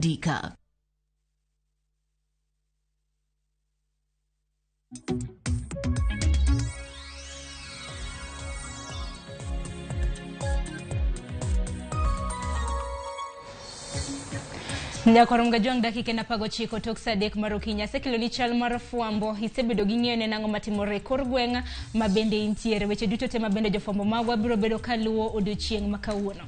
Dika. Nyakorom Gajwang' dakika en 19 tok saa 3 mar okinyi. Asekeloni chal mar fwambo, isebedo gi ng'eyo ne nang'o matimore e kor gweng' ma bende intiere. Weche duto te ma bende jofwambo magwa biro bedo kaluwo odiochieng' ma kawuono.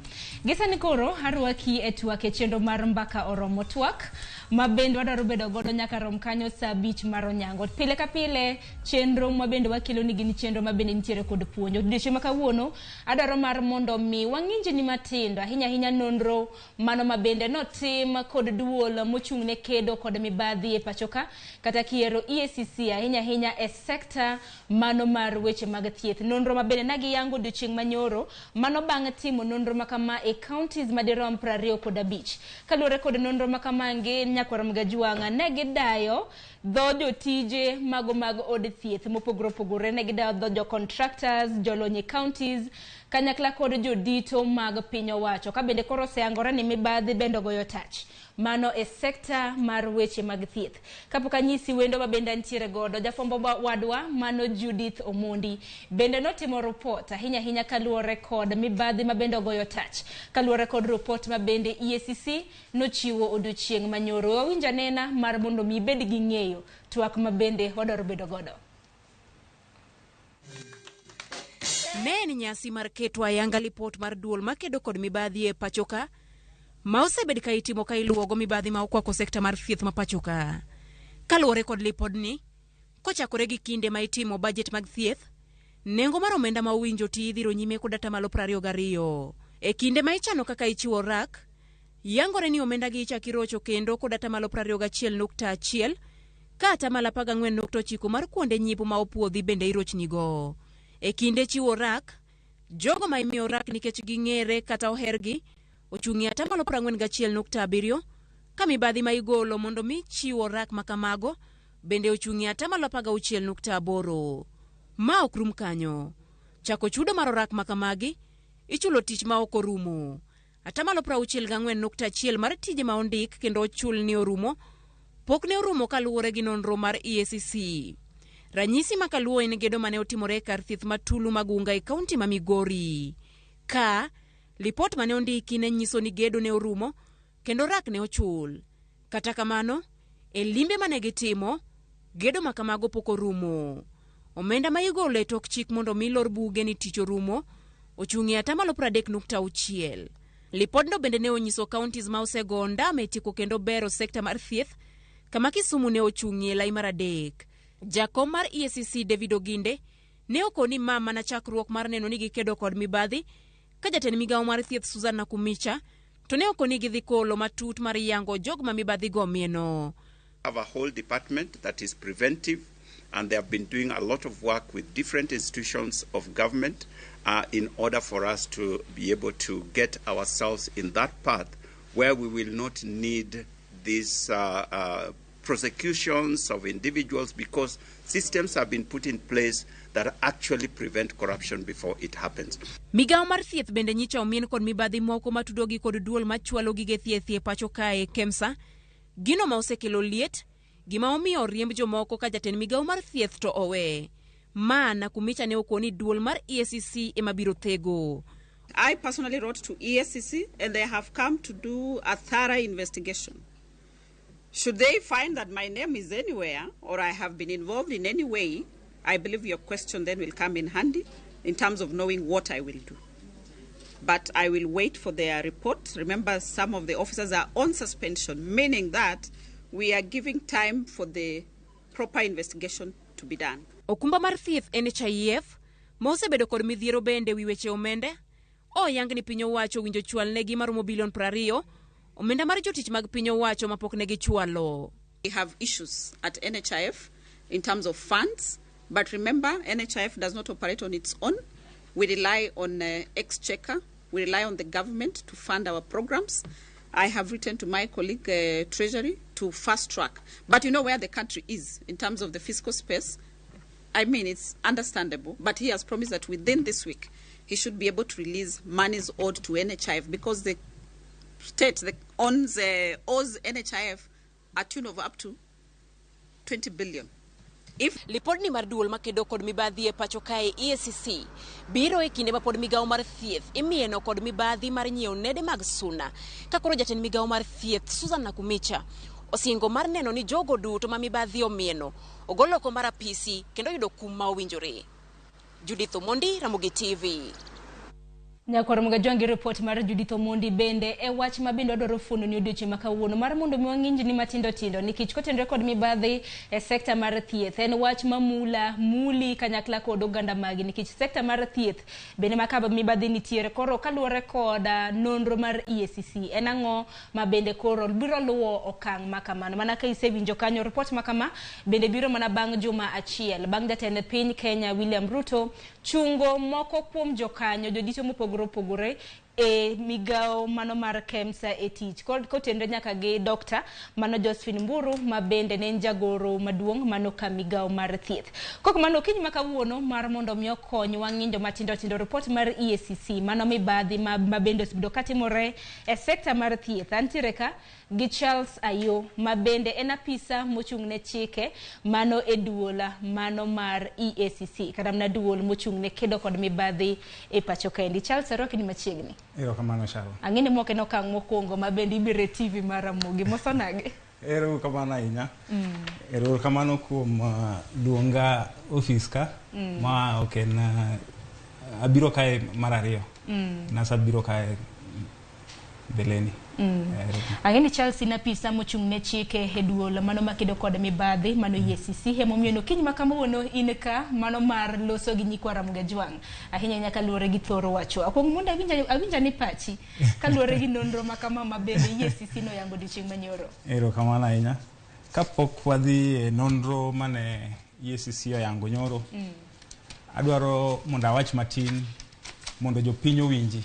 Gi sani koro arwaki e twak e chenro mar Mbaka Oromo Twak ma bende wadwaro bedo godo nyaka rom kanyo saa 5 mar onyango. Pile ka pile chenro ma bende wakeloni gin chenro ma bende nitiere kod puonj. Odiochieng' ma kawuono adwaro mar mondo mi wang'injni matindo ahinya ahinya nonro mano ma bende notim kod duol mochung' ne kedo kod mibadhi e pachoka kata kiero EACC ahinya ahinya e sekta mano mar weche mag thieth. Nonro ma bende nagiyango odiochieng' manyoro mano bang' timo nonro makama e counties madirom 25. Kaluwore kod nonro makamangi nyakwar Mgajwang'a ne gidayo dho jotije mago mag od thieth mopogore opogore, ne gidayo dho jo contractors, jolony e counties kanyakla kod jodito mag piny owacho. Ka bende koro oseyangore ni mibadhi bende ogoyo tach mano e sekta mar weche mag thieth. Kapok anyisi wendo ma bende antiere godo, jafwambo wadwa mano Judith Omondi bende notimo report ahinya ahinya kaluwore kod mibadhi ma bende ogoyo tach, kaluwore kod report ma bende EACC nochiwo odiochieng' manyoro. Wawinj anena mar mondo mi ibed gi ng'eyo twak ma bende wadwaro bedo godo. Ne en nyasi mar keto ayanga lipot mar duol makedo kod mibadhi e pachoka ma osebed ka itimo ka iluwogo mibadhi ma okwako sekta mar thieth ma pachoka. Kaluwore kod lipodni, kochakore gi kinde ma itimo bajet mag thieth, nengo mar omenda ma owinjo ti idhiro nyime kod atamalo 22. E kinde ma ichano kaka ichiwo rak, yangore ni omenda gi ichak irocho kendo kod atamalo 21.1 ka atamalo 14.9 mar kuonde nyiepo ma opuodhi bende irochnigo. E kinde chiwo rak, jogo ma imiyo rak nikech ging'ere kata ohergi ochung' e atamalo 41.7 ka mibadhi ma igolo mondo mi chiwo rak ma kamago bende ochung' e atamalo 16.8. Ma ok rum kanyo. Chako chudo mar orak ma kamagi ichulo tich ma ok orumo. Atamalo 64.1 mar tije ma ondik kendo ochul ni orumo pok ne orumo kaluwore gi nonro mar EACC. Ranyisi ma kaluwo en gedo mane otimore e kar thieth ma Tulu Magunga e kaunti ma Migori. Ka lipot mane ondiki ne nyiso ni gedo ne orumo kendo rak ne ochul. Kata kamano, e limbe mane gitimo, gedo ma kamago pok orumo. Omenda ma igolo e tok chik mondo mi lor buge ni tich orumo ochung' e atamalo 30.6. Lipodno bende ne onyiso counties ma osego ondamo e tieko kendo bero sekta mar thieth kama Kisumu ne ochung'ie lai mar 3. Jakom mar EACC David Oginde ne okoni ma mana chakruok mar neno ni gikedo kod mibadhi ka jatend migawo mar thieth Susan Nakumicha to ne okoni gidhi kolo matut mar yango jog ma mibadhi go mieno. Have a whole department that is preventive, and they have been doing a lot of work with different institutions of government in order for us to be able to get ourselves in that path where we will not need these prosecutions of individuals, because systems have been put in place that actually prevent corruption before it happens. Migawo mar thieth bende nyicha omien kod mibadhi moko matudogi kod duol machwalo gige thieth e pacho kae KEMSA, gino ma osekelo liet, gima omiyo oriemb jomoko ka jatend migawo mar thieth to owe. Ma Nakumicha ne okoni duol mar EACC ema biro thego. I personally wrote to EACC and they have come to do a thorough investigation. Should they find that my name is anywhere or I have been involved in any way, I believe your question then will come in handy in terms of knowing what I will do. But I will wait for their report. Remember, some of the officers are on suspension, meaning that we are giving time for the proper investigation to be done. Okumba mar thieth NHIF ma osebedo kod midhiero bende wi weche omenda oyang ni piny owacho winjo chwalnegi maromo bilion 20 omenda mar jotich mag piny owacho mapok ne gichwalo. We have issues at NHIF in terms of funds, but remember NHIF does not operate on its own. We rely on Exchequer, we rely on the government to fund our programs. I have written to my colleague, Treasury, to fast track. But you know where the country is in terms of the fiscal space. It's understandable, but he has promised that within this week, he should be able to release monies owed to NHIF because the state that owns, owes NHIF a tune of up to 20 billion. If Lipodni mar duol makedo kod mibadhi e pacho kae EACC biro e kinde ma pod migawo mar thieth imieno kod mibadhi mar nyiewo nede mag suna. Ka koro jatend migawo mar thieth Susan Nakumicha osingo mar neno ni jogo duto ma mibadhi omieno ogol oko mar apisi kendo yudo kum ma owinjore. Judith Omondi, Ramogi TV. Nyakwar Mugajwang' gi report mar Judith Omondi bende e wach ma bende wadwaro fuondo ni odiochieng' ma kawuono mar mondo mi wang'inj ni matindo tindo nikech kotenore kod mibadhi e sekta mar thieth en wach mamula muli kanyakla kod oganda magi nikech sekta mar thieth bende ma ka mibadhi nitiere koro kaluwore kod nonro mar EACC en ang'o ma bende koro biro luwo okang' ma kamano mana ka isewinjo kanyo report ma kama bende biro mana bang' juma achiel bang' jatend piny Kenya William Ruto chungo moko kuom jokanyo jodito mopogore opogore e migawo mano mar KEMSA e tich kotenore nyaka gi dokta mano Josephine Mburu ma bende ne en jagoro maduong' mano ka migawo mar thieth. Kok mano okinyi ma kawuono mar mondo mi okonywa ng'injo matindo tindo report mar EACC mano mibadhi ma bende osebedo katimore e sekta mar thieth. Antiere ka gi Charles Ayo ma bende en apisa mochung' ne chike mano e duol mano mar EACC kata mana duol mochung' ne kedo kod mibadhi e pacho kaendi. Charles arwaki ni machiegni. Erokamano Sharon. Ang'e ni mok en okang' mokwongo ma bende ibiro e TV mar Ramogi. Moso nage? Erokamano ahinya. Erokamano kuom luonga ofis ka. Ma ok en abiro kae mar ariyo. Nasabiro kae mbeleni. Ang'e ni Charles in apisa mochung' ne chike e duol mano makedo kod mibadhi mano EACC emomiyo okinyi ma kawuono in ka mano mar loso gi nyikwa Ramogi Ajwang' ahinya ahinya kaluwore gi thoro wacho. Akwong mondo awinja ni pachi kaluwore gi nonro ma kama ma bende EACC noyango odiochieng' manyoro. Erokamano ahinya. Kapok wadhi e nonro mane EACC oyango nyoro, adwaro mondo awach matin mondo jopiny owinji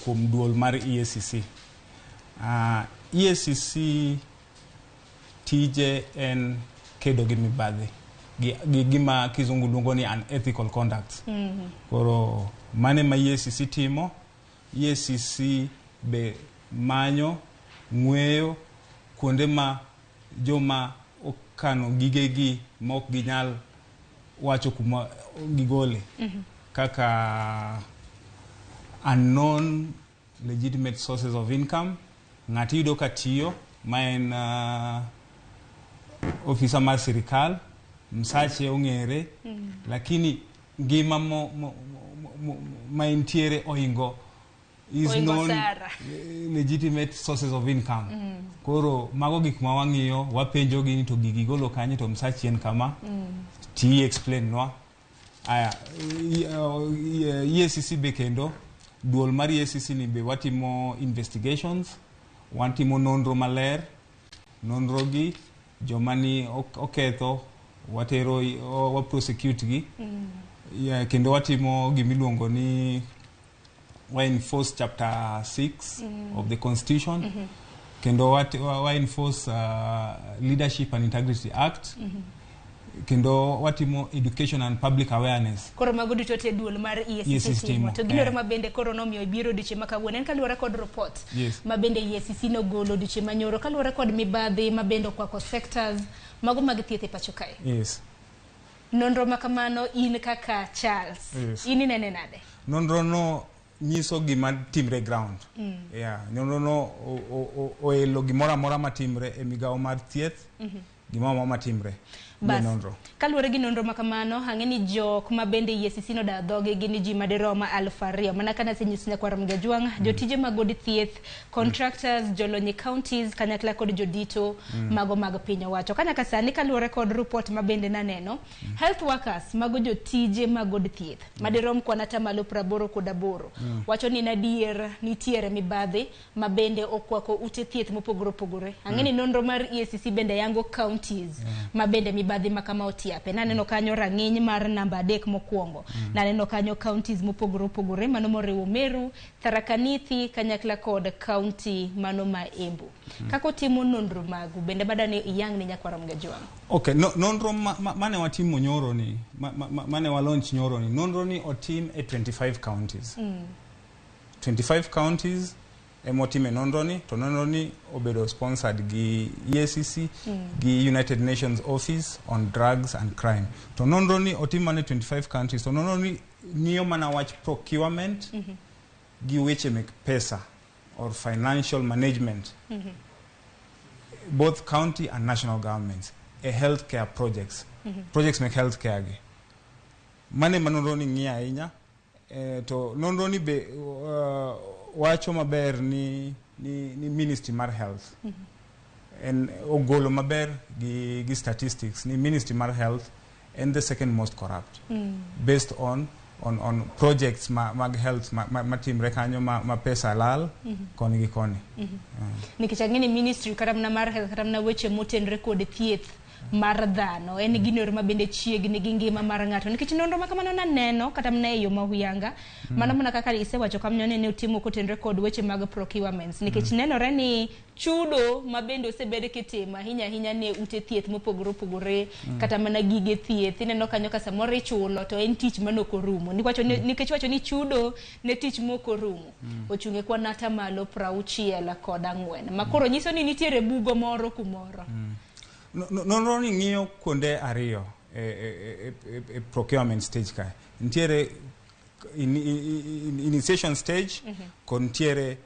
kuom duol mar EACC. EACC tije en kedo gi mibadhi gi gima kizungu luongo ni unethical conduct. Koro mane ma EACC timo. EACC be manyo ng'weyo kuonde ma joma okano gigegi ma ok ginyal wacho kuma gigole kaka unknown legitimate sources of income. Ng'ato iyudo ka tiyo ma en ofisa mar sirikal, msache ong'ere, lakini ngima mo ma entiere oingo is Oingo known osara. Legitimate sources of income. Koro mago gik ma wang'iyo, wapenjo gi ni to gigi golo kanye to msachi en kama, ti explain nwa. Aya, EACC be kendo duol mar EACC ni be watimo investigations, watimo nonro maler. Nonro gi joma ni oketho watero wa prosecute gi. Yeah, kendo watimo gimiluongo ni wa enforce chapter 6 of the constitution, kendo wa enforce Leadership and Integrity Act, kendo watimo education and public awareness. Koro mago duto te duol mar EACC EACC timo. Timo, To giloro eh. ma bende koro nomiyo ibiro odiochieng' ma kawuono en kaluwore kod report Yes. ma bende EACC nogolo odiochieng' manyoro kaluwore kod mibadhi ma bende okwako sectors mago mag thieth e pacho kae. Nonro ma kamano in kaka Charles, in inene nade? Nonro no nyiso gima timre e ground. Yeah, nonro no oelo gimoro amora matimre e migawo mar thieth, gimoro amora matimre nie Bas, nonro. Kaluwore gi nonro ma kamano, ang'e ni jok ma bende EACC nodayo dhogi gin ji madirom 2000. Mana ka nasenyiso nyakwar Mgajwang', jotije mag od thieth, contractors, jolony e counties, kanyakla kod jodito mago mag piny owacho. Ka nyaka sani kaluwore kod report ma bende naneno, health workers mago jotije mag od thieth, madirom kwan 88%, wacho ni nadier nitiere mibadhi ma bende okwako ute thieth mopogore opogore. Ang'e ni nonro mar EACC bende yango counties ma bende mibadhi ma kama otiape. Naneno kanyo rang'iny mar namba 3 mokwongo. Naneno kanyo counties mopogore opogore mano moriwo Meru, Tharaka Nithi kanyakla kod county mano ma Embu. Kaka utimo nonro magu bende madani iyang ni nyakwar Mgajwang'. Okay, no, nonro mane watimo nyoro ni, mane wa launch nyoro ni, nonro ni otim e 25 counties. 25 counties. Emotime nonro ni, to nonro ni obedo sponsored gi EACC gi United Nations Office on Drugs and Crime. To nonro ni otim mana e 25 countries. To nonro ni ng'iyo mana wach procurement gi weche mek pesa or financial management, both county and national governments, e healthcare projects, projects mek healthcare gi. Mane ma nonro ni ng'iyo ahinya. To nonro ni be wacho maber ni Ministry mar Health en ogolo maber gi statistics ni Ministry mar Health en the second most corrupt based on projects mag health matimre kanyo ma pesa lal koni gi koni. Nikech ang'e ni ministry kata mana mar health, kata mana weche motenore kod thieth mar dhano, en gino ma bende chiegni gi ngima mar ng'ato, nikech nonro ma kamano naneno kata mana e yo ma huyanga mano mana kaka isewacho kamano ne utimo kotenore kod weche mag procurements, nikech nenore ni chudo ma bende osebed kitimo ahinya ahinya ne ute thieth mopogore opogore, kata mana gige thieth, ineno kanyo ka samoro ichulo to en tich manok orumo. Nikech wacho ni chudo ne tich mok orumo ochung' e kwan 64%, ma koro nyiso ni nitiere bugo moro kumoro. Nonro ni ng'iyo kuonde ariyo e procurement stage kae. Nitiere initiation stage kod nitiere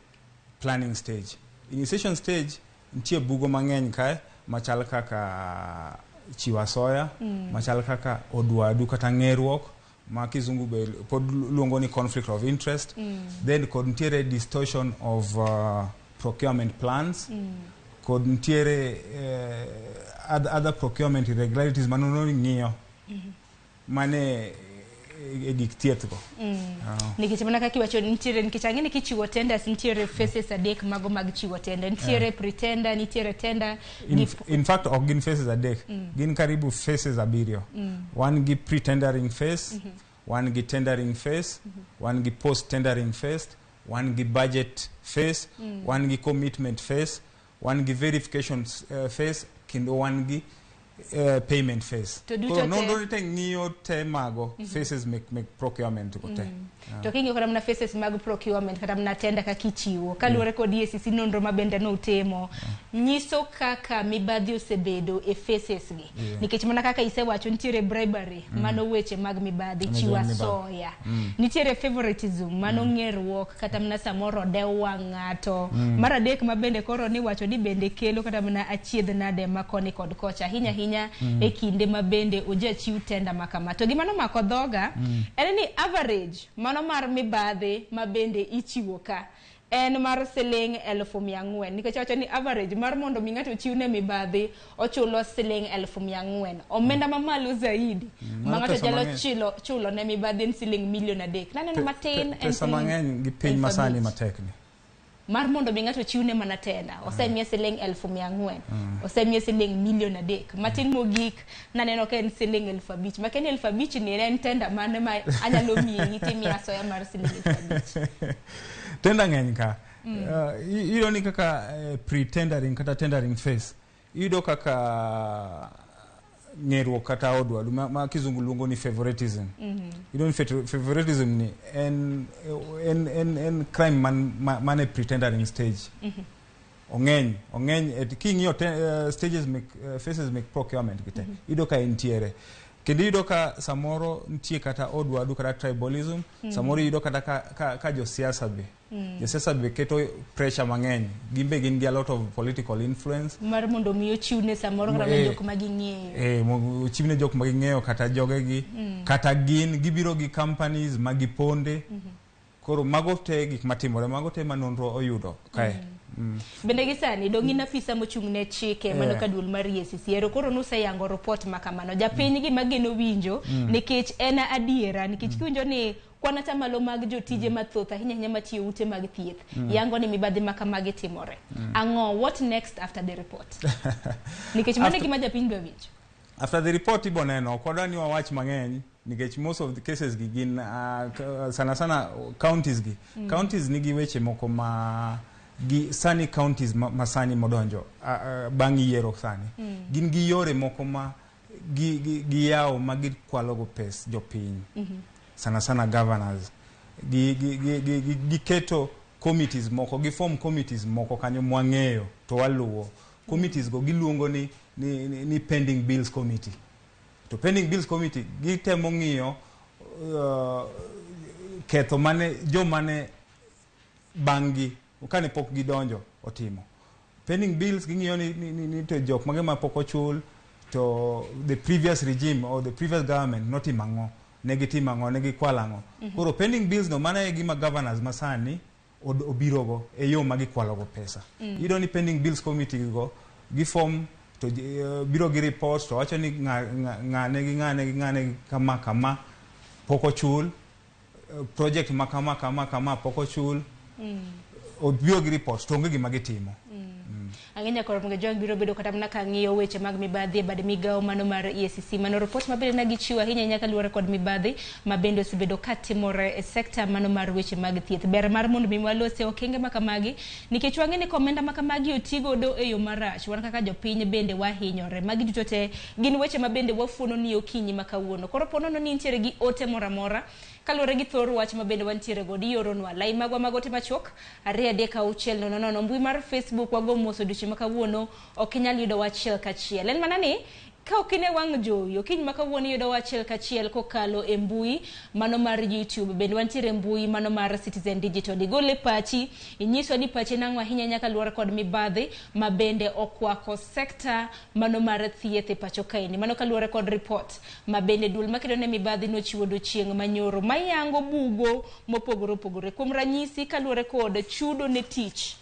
planning stage. Initiation stage nitie bugo mang'eny kae machal kaka chiwo asoya, machal kaka odwadu kata ng'eruok ma kizungu be pod luongo ni conflict of interest. Then kod nitiere distortion of procurement plans, kod nitiere other procurement irregularities ma nonro ni ng'iyo mane e gik thieth go. Nikech mana kaka iwacho, nitiere, nikech ang'e ni kichiwo tenders nitiere phases adek mago mag chiwo tender. Nitiere pre-tender, nitiere tender In fact, ok gin phases adek, gin karibu phases abiriyo. Wan gi pre-tendering phase, wan gi tendering phase, wan gi post tendering phase, wan gi budget phase, wan gi commitment phase, wan gi verification phase, kendo wan gi payment phase. To duto Koro nonro ni te ng'iyo te mago phases mek procurement go te. To king'iyo kata mana phases mag procurement, kata mana tender kaka ichiwo, kaluwore kod EACC, nonro ma bende nutimo nyiso kaka mibadhi osebedo e phases gi, nikech mana kaka isewacho, nitiere bribery, mano weche mag mibadhi, Mano chiwo mibadhi. asoya, nitiere favoritism, mano ng'eruok, kata mana samoro dew wang' ng'ato. Mar adek ma bende koro niwacho ni bende kelo kata mana achiedh nade ma koni kod kocha, ahinya ahinya e kinde ma bende ojachiw tender ma kama. To gima nomako dhoga en ni average mano mar mibadhi ma bende ichiwo ka en mar siling 400,000, nikech wacho ni average mar mondo mi ng'ato ochiw ne mibadhi ochulo siling 400,000, omenda mamalo zaidi ma Mano ng'ato pesa nyalo mang'eny. chulo ne mibadhi en siling milion 3. Naneno matin en Pesa siling mang'eny gi piny elfu masani abich. Matek ni. Mar mondo mi ng'ato chiwne mana tender, osemiye siling 400,000, osemiye siling milion 3, matin mogik naneno ka en siling 5,000. Makeni 5,000 ni en tender mane ma anyalo miyi timiya asoya mar siling 5,000? Tender ng'eny ka. Iyudo ni kaka pre-tendering kata tendering phase, iyudo kaka ng'eruok kata odwadu ma kizungu luongo ni favoritism. Iyudo ni favoritism ni en crime man e pre-tendering stage. Ong'eny king'iyo stages mek, phases mek procurement gi te, iyudo ka entiere. Kendo iyudo ka samoro nitie kata odwadu kata tribalism, samoro iyudo kata ka josiasa be. Josiasa be keto pressure mang'eny. Gin be gin gi a lot of political influence. Mar mondo mi ochiwne samoro kata jok ma ging'eyo. Ochiwne jok ma ging'eyo kata jogegi, kata gin gibiro gi companies ma giponde. Koro mago te gik matimore, mago te ma nonro oyudo kae. Bende gi sani dong' in afisa mochung' ne chike mano ka duol mar EACC ero koro nuseyango report ma kamano, japiny gima geno winjo, nikech en adiera, nikech kiwinjo ni kwan atamalo mag jotije mathoth ahinya ahinya matiyo ute mag thieth yango ni mibadhi ma kamagi timore, ang'o, what next after the report? Nikech mano e gima japiny dwa winjo. After the report ibo neno, ok wadwa ni wawach mang'eny nikech most of the cases gi gin sana sana counties gi. Counties nigi weche moko ma gi sani, counties ma sani modonjo bang' yiero sani. Gin gi yore moko ma gi yawo ma gikwalogo pes jopiny. Sana sana governors. Giketo Committees moko gi form committees moko kanyo mwang'eyo to waluwo. Committees go giluongo ni pending bills committee. To pending bills committee gitemo ng'iyo ketho mane joma ne bang' gi kane pok gidonjo otimo. Pending bills ging'iyo ni to jok mage ma pok ochul, to the previous regime or the previous government notimo ang'o, ne gitimo ang'o, ne gikwalo ang'o. Koro pending bills no mano e gima governors masani obirogo e yo ma gikwalogo pesa. Iyudo ni pending bills committee go giform to biro gi report to wacho ni ng'ane gi ng'ane gi ng'ane kama kama pok ochul, project ma kama kama kama pok ochul. Obiro gi report to onge gima gitimo. Ang'e koro Mgejwang biro bedo kata mana ka ng'iyo weche mag mibadhi e bad migawo mano mar EACC. Mano report ma bende ne gichiwo ahinya ahinya kaluwore kod mibadhi ma bende osebedo ka timore e sekta mano mar weche mag thieth. Ber mar mondo mi walose okenge ma kamagi nikech wang'e ni komenda ma kamagi oti godo e yo marach, wan kaka jopiny bende wahinyore. Magi duto te gin weche ma bende wafuono ni okinyi ma kawuono. Koro po nono ni intiere gi ote moro amora kaluwore gi thor wach ma bende wantiere godo, ioronwa lai magwa mag ote machuok 23600. Mbui mar Facebook wago mos odiochieng' ma kawuono ok inyal yudo achiel kachiel. En mana ni ka ok ine wang' jowi okinyi ma kawuono iyudo achiel kachiel kokalo e mbui mano mar YouTube. Bende wantiere e mbui mano mar Citizen Digital. Igole pachi, inyiswa ni pachi nang'o ahinya ahinya kaluwore kod mibadhi ma bende okwako sekta mano mar thieth e pacho kaendi. Mano kaluwore kod report ma bende duol makedo ne mibadhi nochiwo odiochieng' manyoro mayango bugo mopogore opogore. Kuom ranyisi, kaluwore kod chudo ne tich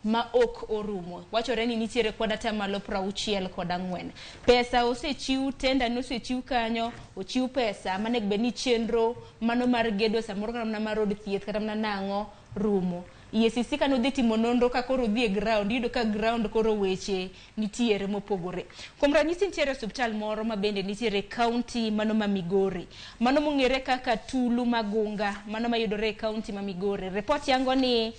ma ok orumo, wachore ni nitiere kwan atamalo 64. Pesa osechiw, tender nosechiw kanyo, ochiw pesa manego bed ni chenro mano mar gedo samoro kata mana mar od thieth kata mana nang'o rumo. EACC kane odhi timo nonro ka koro odhi e ground, iyudo ka ground koro weche nitiere mopogore. Kuom ranyisi, nitiere osiptal moro ma bende nitiere e county mano ma Migori, mano mong'ere kaka Tulu Magunga, mano mayudore e county ma Migori. Report yango ni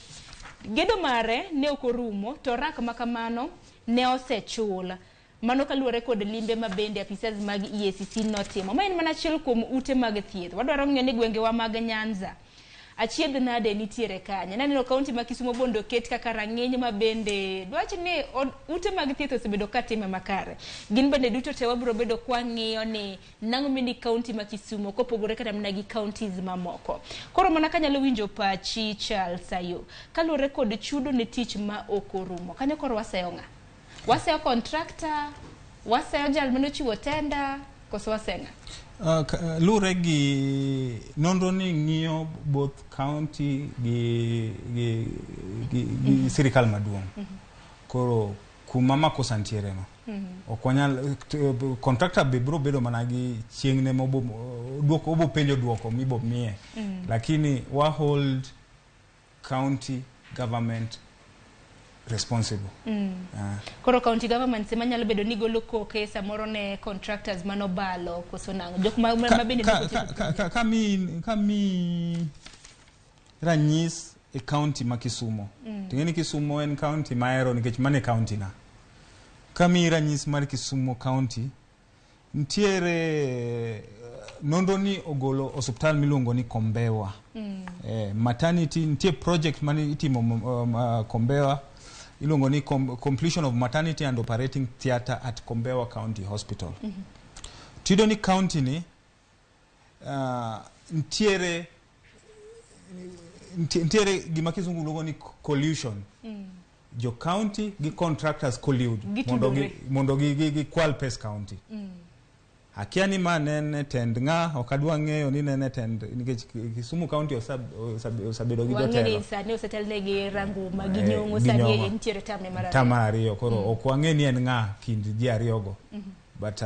gedo mare ne ok orumo to rak ma kamano ne osechul. Mano kaluwore kod limbe ma bende apisas mag EACC notimo. Ma en mana achiel kuom ute mag thieth. Wadwaro ng'iyo ni gwengewa mag Nyanza achiedh nade nitiere kanye. Naneno kaunti ma Kisumo bondo oket kaka rang'iny ma bende dwach ni ute mag thieth osebedo katime makare. Gin bende duto te wabiro bedo kwang'iyo ni nang'o mini kaunti ma Kisumo kopogore kata mana gi counties mamoko. Koro mana kanyalo winjo pachi Charles Ayo, kaluwore kod chudo ne tich ma ok orumo. Kanyo koro waseyo ng'a? Waseyo contractor, waseyo jal manochiwo tender, koso waseyo ng'a? Luwre gi nonro ni ng'iyo both county gi sirikal maduong'. Koro kuma makosa ntiere no ok wanyal contractor be biro bedo mana gi chieng'ne mobo duoko, obo penjo duoko mibo miye, lakini wa hold county government responsible. Koro county government ema nyalo bedo ni golo koke samoro ne contractors manobalo koso nang'o? Jok ma bende nokotieko. Ka mi ranyis e county ma Kisumo. Ting'e ni Kisumo en county mahero nikech mano e county na. Ka mi ranyis mar Kisumo county, nitiere nonro ni ogolo osuptal miluongo ni Kombewa. Maternity nitie project mane itimo Kombewa iluongo ni completion of maternity and operating theatre at Kombewa County Hospital. Tiyudo ni county ni nitiere gima kizungu luongo ni collusion. Jo county gi contractors collude mondo gi, Gitudore. mondo gi kwal pes county. Akia ni ma ne en e tend ng'a, ok adwa ng'eyo ni ne en e tend nikech Kisumu County osebedo gi Wang'e ni jotelo. sani osetelnegi Ranguma gi Nyong'o Nyong'o sani Nyong'o. nitiere tamne mar Tam ariyo. mar ariyo koro ok wang'e ni en ng'a kind ji ariyogo. But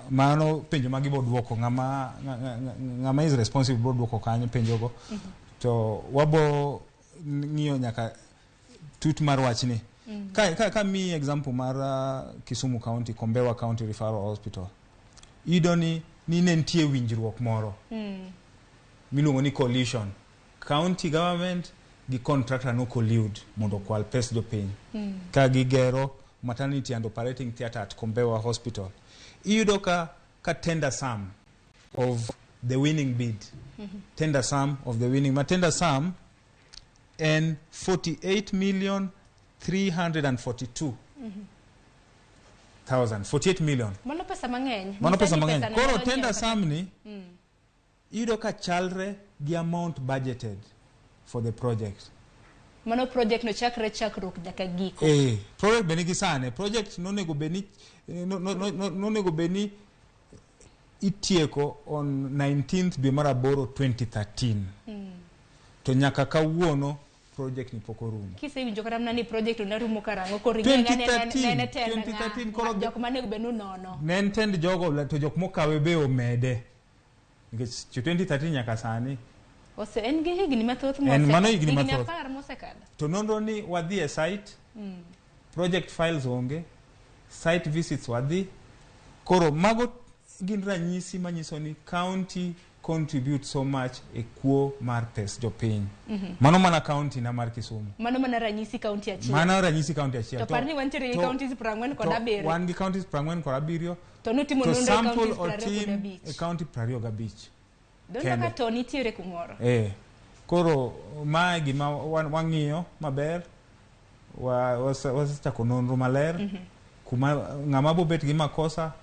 mano penjo ma gibo duoko ng'ama is responsible biro duoko kanyo penjogo. To wabo ng'iyo nyaka tut mar wachni. Ka mi example mar Kisumu County, Kombewa County Referral Hospital. Iyudo ni ne nitie winjruok moro miluongo ni coalition. County government gi contractor no collude mondo okwal pes jopiny. Ka gigero maternity and operating theatre at Kombewa Hospital. Iyudo ka tender sum of the winning bid. Tender sum of the winning. Ma tender sum en 48 million 342 thousand 48 million. Mano pesa mang'eny. Mano Nyisa pesa ni mang'eny. pesano Koro nyalo tender nyiewo kata- sum ni iyudo ka chalre gi amount budgeted for the project. Mano project no chakre chakruok nyaka giko. Eh, project be nigi sane. Project nonego bed ni no, no, no, no, nonego bed ni itieko on 19th dwe mar aboro 2013. To nyaka kawuono project ni pok orumo. Kisewinjo kata mana ni project no rumo karang'o koro ing'e ng'a ne 2013, ne tend 2013 ng'a, koro jok mane bed nunono. Ne en tend jogo to jok mokawe be omede. Nikech 2013 nyaka sani Ose en gi higni mathoth En mosekadho. mano higni mathoth. 10 mosekadho. To nonro ni wadhi e site, project files onge, site visits wadhi. Koro mago gin ranyisi manyiso ni county contribute so much e kuo mar pes jopiny. Mano mana county na mar Kisumu. Mano mana ranyisi kaunti achiel. Mano ranyisi county achiel. To par ni wantiere gi counties 47. To wan gi counties 47. To nutimo To nonro e sample counties otim 25. e county 25. Donge kende. ka to nitiere kumoro. Eh, koro mae gima wang'iyo maber, wasechako nonro maler, kuma ng'ama bobet gi makosa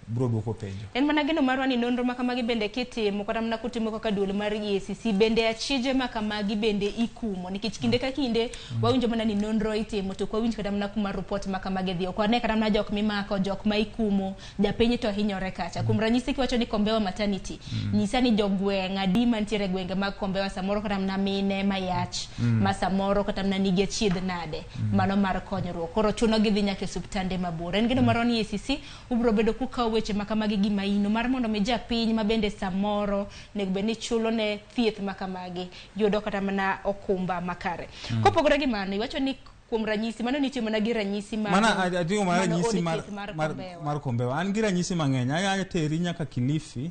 bro duoko penjo. En mana geno marwa ni nonro ma kamagi bende kitimo kata mana kutimo kaka duol mar EACC bende achije ma kamagi bende ikumo nikech kinde ka kinde wawinjo mana ni nonro itimo to ok wawinj kata mana kuma report ma kamagi dhi. Ok wane kata mana jok mimako, jok ma ikumo, japiny to hinyore kacha. Kuom ranyisi kiwacho ni Kombewa maternity, nyisa ni jogweng' adi mantiere e gwenge mag Kombewa samoro kata mana mine mayach ma samoro kata mana nigi achiedh nade mano mar konyruok. Koro chuno gidhi nyaka e osiptande mabor. En geno marwa ni EACC ubiro bedo kukawo weche ma kamagi gi maino mar mondo mi japiny ma bende samoro onego bed ni chulo ne thieth ma kamagi yudo kata mana okumba makare. Kopogore gi mano, iwacho ni kuom ranyisi mano nitie mana gi ranyisi mar Mana ating'o mana mano ranyisi od mar, thieth mar mar, Kombewa. mar Kombewa. An gi ranyisi mang'eny. Anya teri nyaka Kilifi.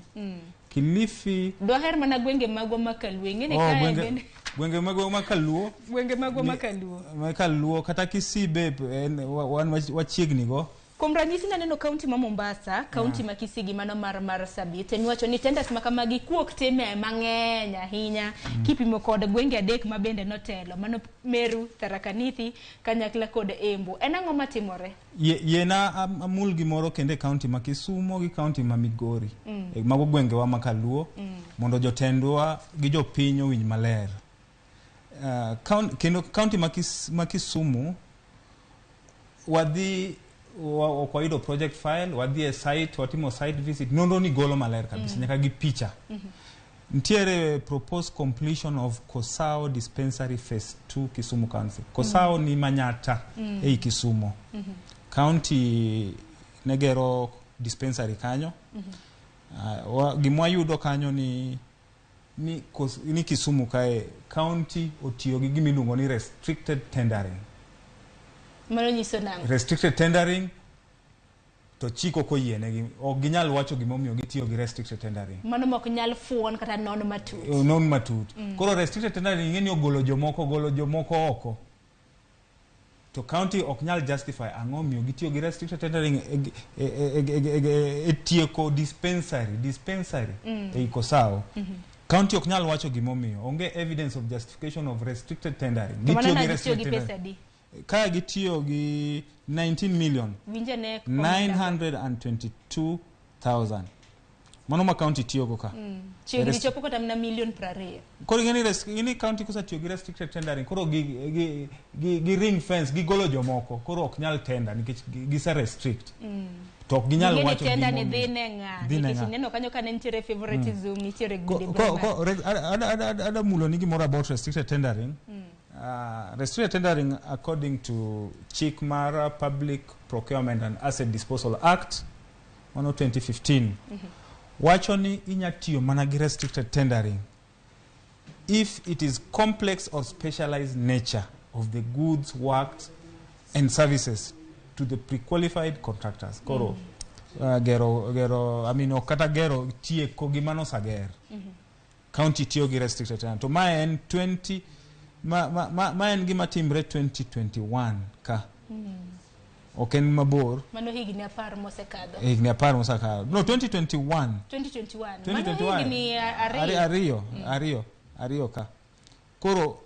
Kilifi. Dwaher mana gwenge magwa ma Kaluo. Ing'e ni Oh, kae gwenge, bende gwenge magwa ma Kaluo. gwenge magwa ma Kaluo. Ma Kaluo kata Kisii be en, wan wachiegni go. Kuom ranyisi naneno kaunti ma Mombasa, kaunti ma Kisii gi mano mar Marsabit, miwacho ni tenders ma kamagi kuok time mang'eny ahinya kipimo kod gwenge adek ma bende notelo, mano Meru, Tharaka Nithi kanyakla kod Embu. En ang'o matimore? Yiena amul gimoro kendo e kaunti ma Kisumo gi kaunti ma Migori. E mago gwengewa ma Kaluo, mondo jotendwa gi jopiny owinj maler. Kendo kaunti ma Kisumu wadhi ok wayudo project file, wadhi e site, watimo site visit, nonro ni golo maler kabisa, nyaka gi picha. Nitiere proposed completion of Kosao Dispensary Phase 2 Kisumu County. Kosao ni Manyata ei Kisumu. County negero dispensary kanyo. Gima wayudo kanyo ni Kisumu kae county otiyo gi gima iluongo ni restricted tendering. Mano nyiso nang'o? Restricted tendering to chik ok oyienegi, ok ginyal wacho gimomiyo gitiyo gi restricted tendering. Mano mok nyal fuon kata non matut. Non matut. Koro restricted tendering ing'e ni ogolo jomoko oko. To county ok nyal justify ang'o miyo gitiyo gi restricted tendering e tieko dispensary ei Kosao. County ok nyal wacho gimomiyo. Onge evidence of justification of restricted tendering. To mano Gitiyo gi na gitiyo gi restricted pesa tendering. adi? Ka gitiyo gi 19 million Winja ne 922,000. Mano ma county tiyogo ka. Chiegni chopo kata mana milion 20. Koro ing'e ni county kosetiyo gi restricted tendering, koro gi ring fence, gigolo jomoko, koro ok nyal tender nikech gise restrict. To ok ginyal Ing'e ni wacho tender ni gimomiyo. dhi ne ng'a? Dhi ne Nikech ng'a. ineno kanyo ka ne nitiere favoritism, nitiere Ko- goode ko- ko- re- Ada mulo ni gimoro about restricted tendering. Restricted tendering according to chik mar Public Procurement and Asset Disposal Act mano 2015 wacho ni inya tiyo mana gi restricted tendering if it is complex or specialized nature of the goods, works and services to the pre-qualified contractors. Koro gero, I mean, ok kata gero, tieko gima noseger. County tiyo gi restricted tendering. To ma en 20 ma en gima timre 2021 ka. Ok en mabor. Mano higni 10 mosekadho. Higni 10 mosekadho. No, 2021. 2021. Mano 2021. higni ariyo. Ariyo ka. Koro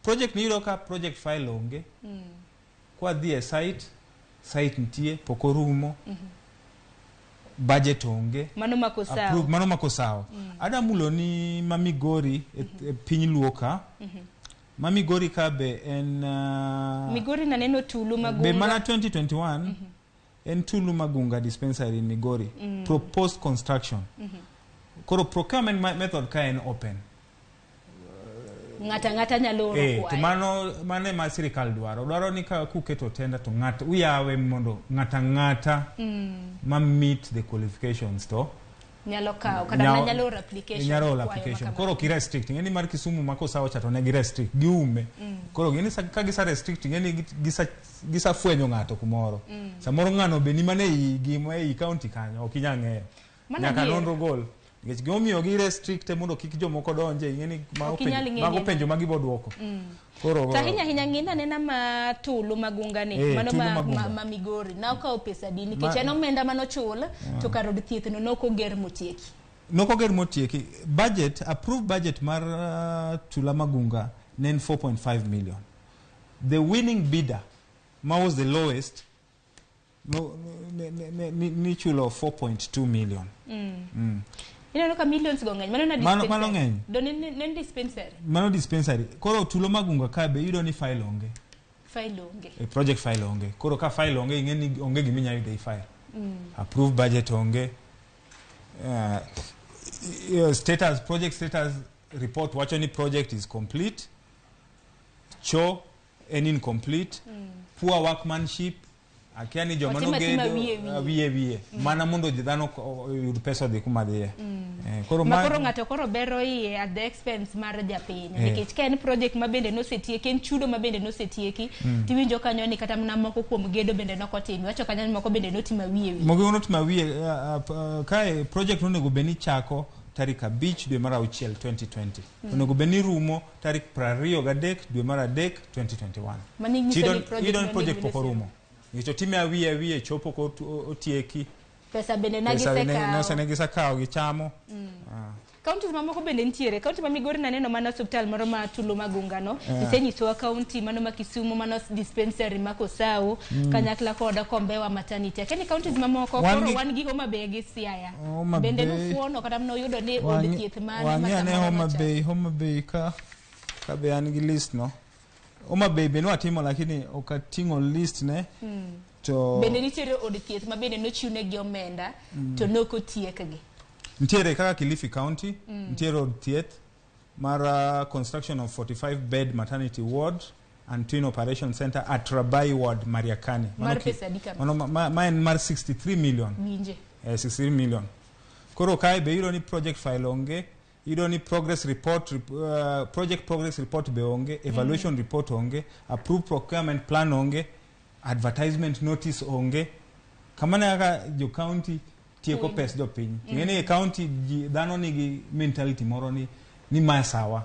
Project ni iyudo ka project file onge. Kwadhi e site, site nitie, pok orumo. Budget onge. Mano mako sawa. Approve, mano mako sawa. Ada mulo ni ma Migori e piny Luo ka. Ma Migori ka be en Migori naneno Tulu Magunga. Be mana 2021 en Tulu Magunga dispensary in Migori. Proposed construction. Koro procurement method ka en open. Ng'ata ng'ata nyalo oro Eh, to kwayo. mano ema sirikal dwaro. Dwaro ni ka kuketo tender to ng'at uyawe mondo ng'ata ng'ata ma meet the qualifications to nyalo kawo kata mana nyalo oro application. Nyalo oro kwayo application. ma Koro ki restrict ng'eni mar Kisumu ma kosawo cha to ne gi restrict giume. Koro ng'eni ka gisa restrict ng'eni gisa fwenyo ng'ato kumoro. Samoro ng'ano be ni mana ei gima ei county kanyo ok inyal ng'eyo. Mano Nyaka adier. nonro gol. Nikech gimomiyo gi restrict mondo kik jomoko donje ing'eni mago Ok inyal penjo ng'eyo mago ni- penjo ma gibo duoko. Koro To ahinya ahinya ng'ina nena ma Tulu Magunga ni Eh, mano Tulu ma, Magunga. ma Migori na okawo pesa di nikech Ma- en omenda manochul to kar od thieth no nokoger motieki. Nokoger motieki. Budget, approved budget mar Tula Magunga ne en 4.5 million. The winning bidder ma was the lowest no, ne, nichulo 4.2 million. Ineno ka millions go ng'eny. Mano na Mano- dispensary. mano ng'eny. Do ne en dispensary. Mano dispensary. Koro Tulo Magunga ka be iyudo ni file onge. File onge. E project file onge. Koro ka file onge ing'e ni onge gima inyalo yudo e file. Approved budget onge. Status, project status report wacho ni project is complete. Cho en incomplete. Poor workmanship. Akia ni joma Watim atima nogedo wiye wiye. wiye wiye. Mana mondo dhano oyud pesa odhi kuma dhiye. Koro Ma koro ng'ato koro bero iye at the expense mar japiny. Nikech ka en project ma bende nosetieki, en chudo ma bende nosetieki, tiwinjo kanyo ni kata mana moko kuom gedo bende nokotimi. Wacho kanyo ni moko bende notimo wiye wiye. Moko notimo wiye kae project nonego bed ni chako tarik 5 dwe mar 6 2020. Onego bed ni rumo tarik 23 dwe mar 3 2021. Mano nyiso ni project Iyudo ni nonego project bed pok orumo. Nikech otime awiye awiye chopo ko otieki. Pesa bende na Pesa gisekawo. ne gisekawo gichamo. Counties mamoko bende nitiere. County ma Migori naneno mana osiptal moro ma Tulu Magunga no. Isenyisowa county mano ma Kisumu, mano dispensary ma Kosau, kanyakla kod Kombewa maternity. Akia ni counties mamoko Wan koro gi- wan gi Homa Bay gi Siaya. Homa Bende Bay. nufuono kata mana uyudo ni od thieth mane ma Wang'i ane samoro Homa machal. Bay, Homa Bay ka be an gi list no. Homa Bay be nwatimo lakini ok ating'o list ne. To Bende nitiere od thieth ma bende nochiwnegi omenda to nokotiekgi. Nitiere kaka Kilifi County, nitiere od thieth mar construction of 45 bed maternity ward and twin operation center at Rabai ward Mariakani. Mar Mano pesa adi kama? Mano ma en mar 63 million. Winje. 63 million. Koro kae be iyudo ni project file onge, iyudo ni progress report, project progress report be onge, evaluation report onge, approved procurement plan onge, advertisement notice onge. Kamano e kaka jo county tieko Winjo. pes jopiny. Ing'e ni e county ji, dhano nigi mentality moro ni ma sawa.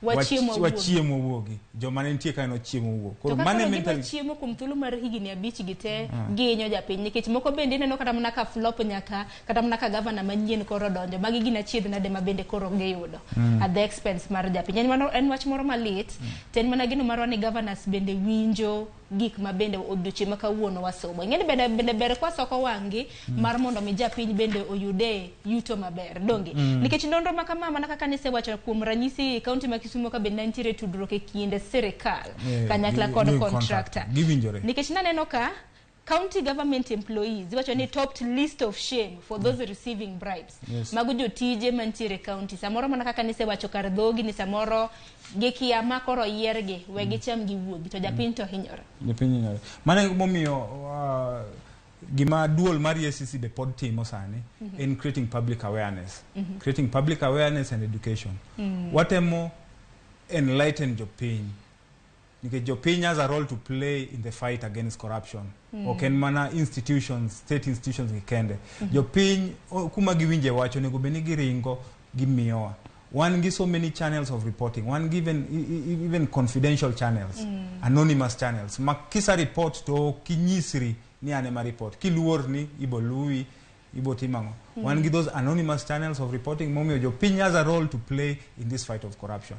Wachiemo wuogi. Wachiemo wuogi. Joma ne nitie kanyo nochiemo wuok. To Koro ka mano e koro gidwa mentality. chiemo kuom thuolo mar higni 5 gi te gihinyo japiny nikech moko bende ineno kata mana ka flop nyaka kata mana ka gavana manyien koro donjo magi gin achiedh nade ma bende koro giyudo at the expense mar japiny. En mano, en wach moro malit to en mana geno marwa ni governors bende winjo gik ma bende odiochieng' ma kawuono wasomo. Ing'e ni bende ber kwasoko wang'gi mar mondo mi japiny bende oyude yuto maber donge. Nikech nonro ma kama mana kaka nisewacho kuom ranyisi kaunti ma Kisumu ka bende nitiere tudruok e kind sirikal kanyakla kod Gi contractor. contractor. Giwinjore. Nikech naneno ka county government employees iwacho ni topped list of shame for those receiving bribes. Mago jotije mantiere county. Samoro mana kaka nisewacho kar dhogi ni samoro gikia ma koro yiergi we gicham giwuogi to japiny to hinyore. Japiny hinyore. Mano e momiyo gima duol mar EACC be pod timo sani en creating public awareness. Creating public awareness and education. Watemo enlighten jopiny. Nikech jopiny has a role to play in the fight against corruption. Ok en mana institutions, state institutions gi kende. Jopiny kuma giwinje wach onego bed ni giringo gimiyowa. Wan gi so many channels of reporting. Wan gi even confidential channels, anonymous channels. Ma kisa report to ok inyisri ni an ema report. Kiluor ni ibo luwi, Ibo timo ang'o? Wan gi those anonymous channels of reporting momiyo jopiny has a role to play in this fight of corruption.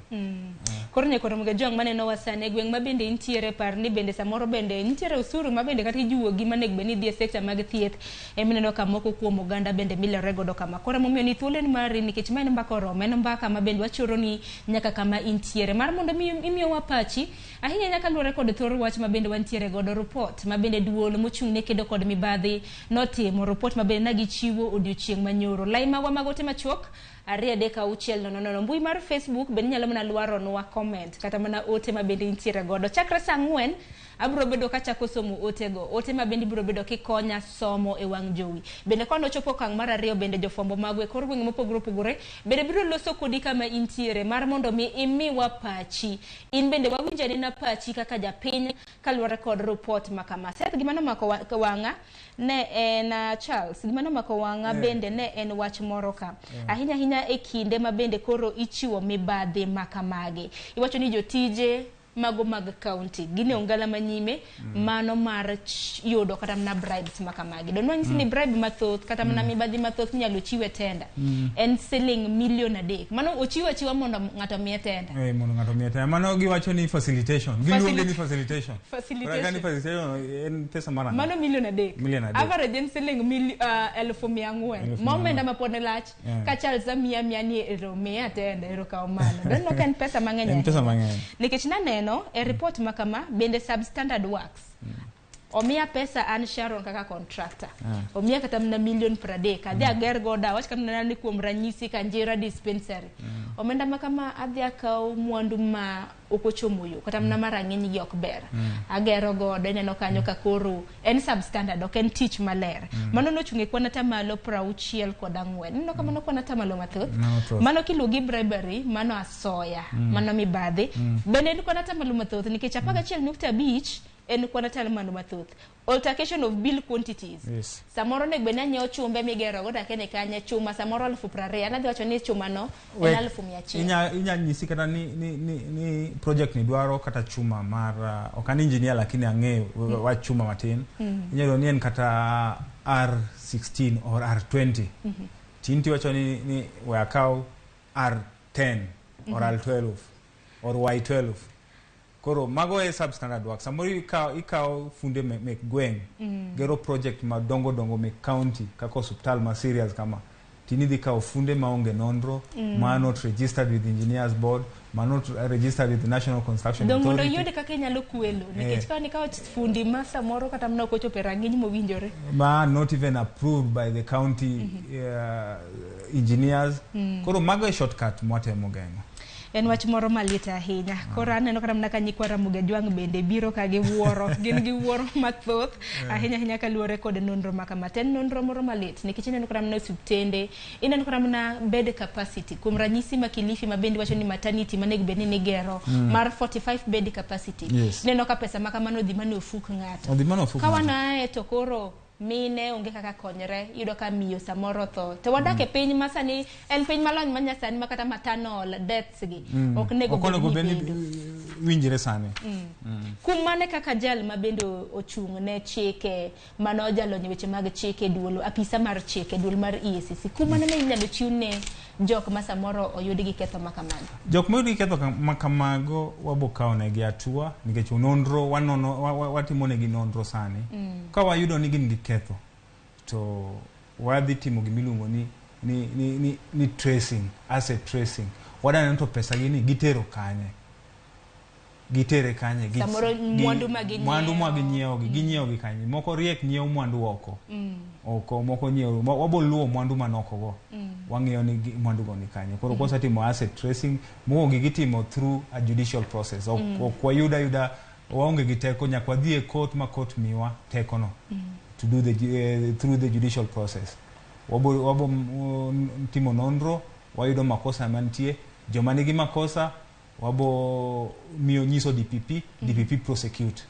Koro nyaka Ramogi Ajwang' maneno wa sani e gweng' ma bende intiere, par ni bende samoro bende nitiere osuru ma bende kata ijuogi manego bed ni dhi e sekta mag thieth, emineno ka moko kuom oganda bende milore godo kama. Koro emomiyo ni thuolo en mari, nikech ma en mbaka oromo, en mbaka ma bende wachoro ni nyaka kama intiere mar mondo mi imiyowa pachi ahinya nyaka luwore kod thor wach ma bende wantiere godo, report ma bende duol mochung' ne kedo kod mibadhi notimo, report ma bende nagichiwo odiochieng' manyoro. Lai magwa mag ote machuok 23600, mbui mar Facebook bende inyalo mana lwaronwa comment kata mana ote ma bende intiere godo. Chakre saa 4 abiro bedo kachako somo otego, ote ma bende ibiro bedo kikonya somo e wang' jowi. Bende ka nochopo okang' mar 2 bende jofwambo magwa e kor gwenge mopogore opogore bende biro loso kodi kama intiere mar mondo mi imiwa pachi. In bende wawinjo anena pachi kaka japiny kaluwore kod report ma kama. Seth, gima nomako wang'a ne en Charles, gima nomako wang'a bende ne en wach moro ka. Ahinya ahinya e kinde ma bende koro ichiwo mibadhi ma kamagi. Iwacho ni jotije mago mag county gin e ongala manyime mano mar yudo kata mana bribes ma kamagi. Donwa nyisi ni bribe mathoth kata mana mibadhi mathoth minyalo chiw e tenda en siling milion 3. Mano ochiw achiwa mondo ng'ato miye tenda. Mondo ng'ato miye tenda. Mano giwacho ni facilitation. Giluonge ni facilitation. Facilitation. Ni facilitation en pesa mara. Mano milion 3. Milion 3. Average en siling 400,000. Ma omenda ma pod lach. Ka Charles miya miya ni ero miya tenda ero kaw mano. Donno ka en pesa mang'eny. En pesa mang'eny. Nikech naneno e report ma kama bende substandard works. Omiya pesa an Sharon kaka contractor. Omiya kata mana milion 30. Adhi ager godo, awach kata mana ni kuom ranyisi Kanjira dispensary. Omenda ma kama adhi akaw mwandu ma ok ochomo yo, kata mana marang'iny gi ok ber. Agero godo, ineno kanyo ka koro en substandard, ok en tich maler. Mano nochung' e kwan atamalo 64. Ineno ka mano kwan atamalo mathoth. Mano kiluwo gi bribery, mano asoya, mano mibadhi. Bende en kwan atamalo mathoth nikech 11.5 en kwan atamalo mathoth. Altercation of bill quantities. Yes. Samoro onego bed ni anyiewo chumbe migero go dakene kanye chuma samoro 20,000. An adhi wacho ni chuma no en 100,000. Inya nyisi kata ni project ni dwaro kata chuma mar ok an engineer lakini ang'eyo wach chuma matin. Inyalo ni en kata R16 or R20. Tinti wacho ni we akaw R10 or R12 or Y12. Koro mago e substandard work. Samoro ikaw funde mek gweng', gero project madongo dongo mek county kaka osuptal ma serious kama. Tini dhi kawo funde maonge nonro, ma not registered with engineers board, ma not registered with the National Construction Authority. Mondo oyud kaka inyalo kwelo, nikech ka nikawo fundi ma samoro kata mana ok ochopo e rang'iny mowinjore. Ma not even approved by the county engineers. Koro mago e shortcut mwatemo geng'o. En wach moro malit ahinya. Koro aneno kata mana ka nyikwa Ramogi Ajwang' bende biro ka giwuoro, gin gi wuoro mathoth ahinya ahinya kaluwore kod nonro ma kama. To en nonro moro malit nikech ineno kata mana osiptende, ineno kata mana bed capacity. Kuom ranyisi ma Kilifi ma bende wacho ni maternity manego bed ni nigero mar 45 bed capacity. Ineno ka pesa ma kamano odhi mana e ofuk ng'ato. Odhi mana e ofuk Ka ng'ato. wanae to koro mine onge kaka konyre, iyudo ka miyo samoro tho. To wadak e piny ma sani en piny malony ma nyasani ma kata maternal deaths gi ok nego bed ni bedo. Winjre sani. Kuom mane kaka jal ma bende ochung' ne chike mano jalony weche mag chike duol, apisa mar chike duol mar EACC, kuom mane ma inyalo chiw ne jok ma samoro oyud gi ketho ma kamago? Jok ma oyud gi ketho ma kamago wabo kawo negi hatua nikech nonro wanono, watimo negi nonro sani. Ka wayudo ni gin gi ketho to wadhi timo gimiluongo ni tracing, asset tracing. Wadaneno to pesa gi ni gitero kanye? Gitere kanye? Samoro mwandu ma ginyiewo. Mwandu ma ginyiewo gi, ginyiewo gi kanye? Moko riek nyiewo mwandu oko. Oko, moko nyiewo, wabo luwo mwandu man oko go. Wang'iyo ni mwandu go ni kanye. Koro kwasetimo asset tracing, mokwongo gitimo through a judicial process. Ok wayud ayuda, waonge gi teko, nyaka wadhi e court ma court miwa teko no. To do the through the judicial process. Wabo timo nonro, wayudo makosa mantie, joma nigi makosa wabo miyo nyiso DPP, DPP prosecute.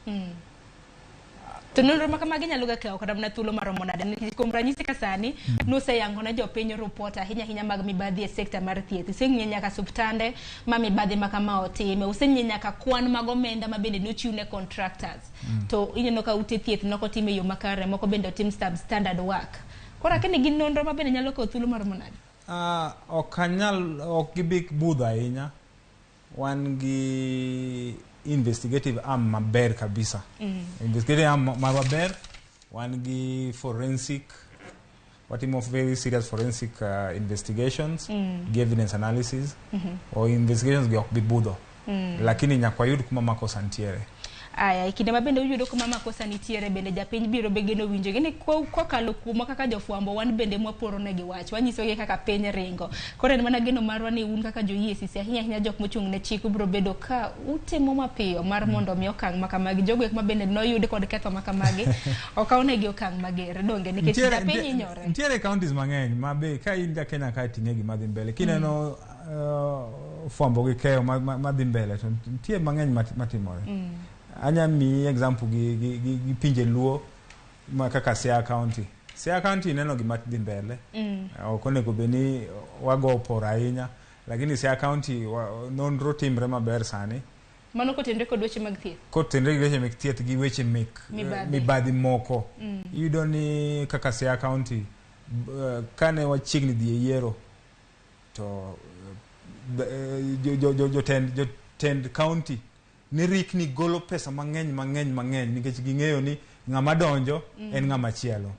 To nonro ma kamagi nyalo ga kawo kata mana thuolo maromo nade? Nikech kuom ranyisi ka sani noseyango ne jopiny report ahinya ahinya mag mibadhi e sekta mar thieth. Oseng'iyo nyaka osiptande ma mibadhi ma kama otime, oseng'iyo nyaka kwan mag omenda ma bende nochiw ne contractors. To ineno ka ute thieth nok otim e yo makare, moko bende otim substandard work. Koro akia ni gin nonro ma bende nyalo kawo thuolo maromo nade? Ok anyal, ok gibi budho ahinya. Wan gi investigative arm maber kabisa. Investigative arm maber, wan gi forensic, watimo very serious forensic investigations gi evidence analysis. O investigations gi ok bi budho. Lakini nyaka wayud kuma makosa nitiere. Aya, e kinde ma bende uyudo kuma makosa nitiere bende japiny biro be geno winjo gi ni kokalo kuomwa kaka jofwambo wan bende mwaporo negi wach, wanyisogi kaka piny ringo. Koro en mana geno marwa ni un kaka jo EACC ahinya ahinya jok mochung' ne chik ubiro bedo ka utimo mapiyo mar mondo mi okang' makamagi jogo ek ma bende noyud kod ketho makamagi okaw negi okang' mager donge nikech japiny hinyore. Nitiere counties mang'eny ma be ka in ja Kenya kae ting'e gima dhi mbele. Kineno fwambo gi keyo madhi mbele to nitie mang'eny matimore. Anya miyi example gi pinje Luo ma kaka Siaya County. Siaya County ineno gima dhi mbele. Ok onego bed ni wago oporo ahinya, lakini Siaya County nonro timre maber sani. Mano kotenore kod weche mag thieth? Kotenore gi weche mek thieth gi weche mek mibadhi moko. Iyudo ni kaka Siaya County kane wachiegni dhi e yiero to jotend county ni rikni golo pesa mang'eny mang'eny mang'eny nikech ging'eyo ni ng'ama donjo en ng'ama chielo.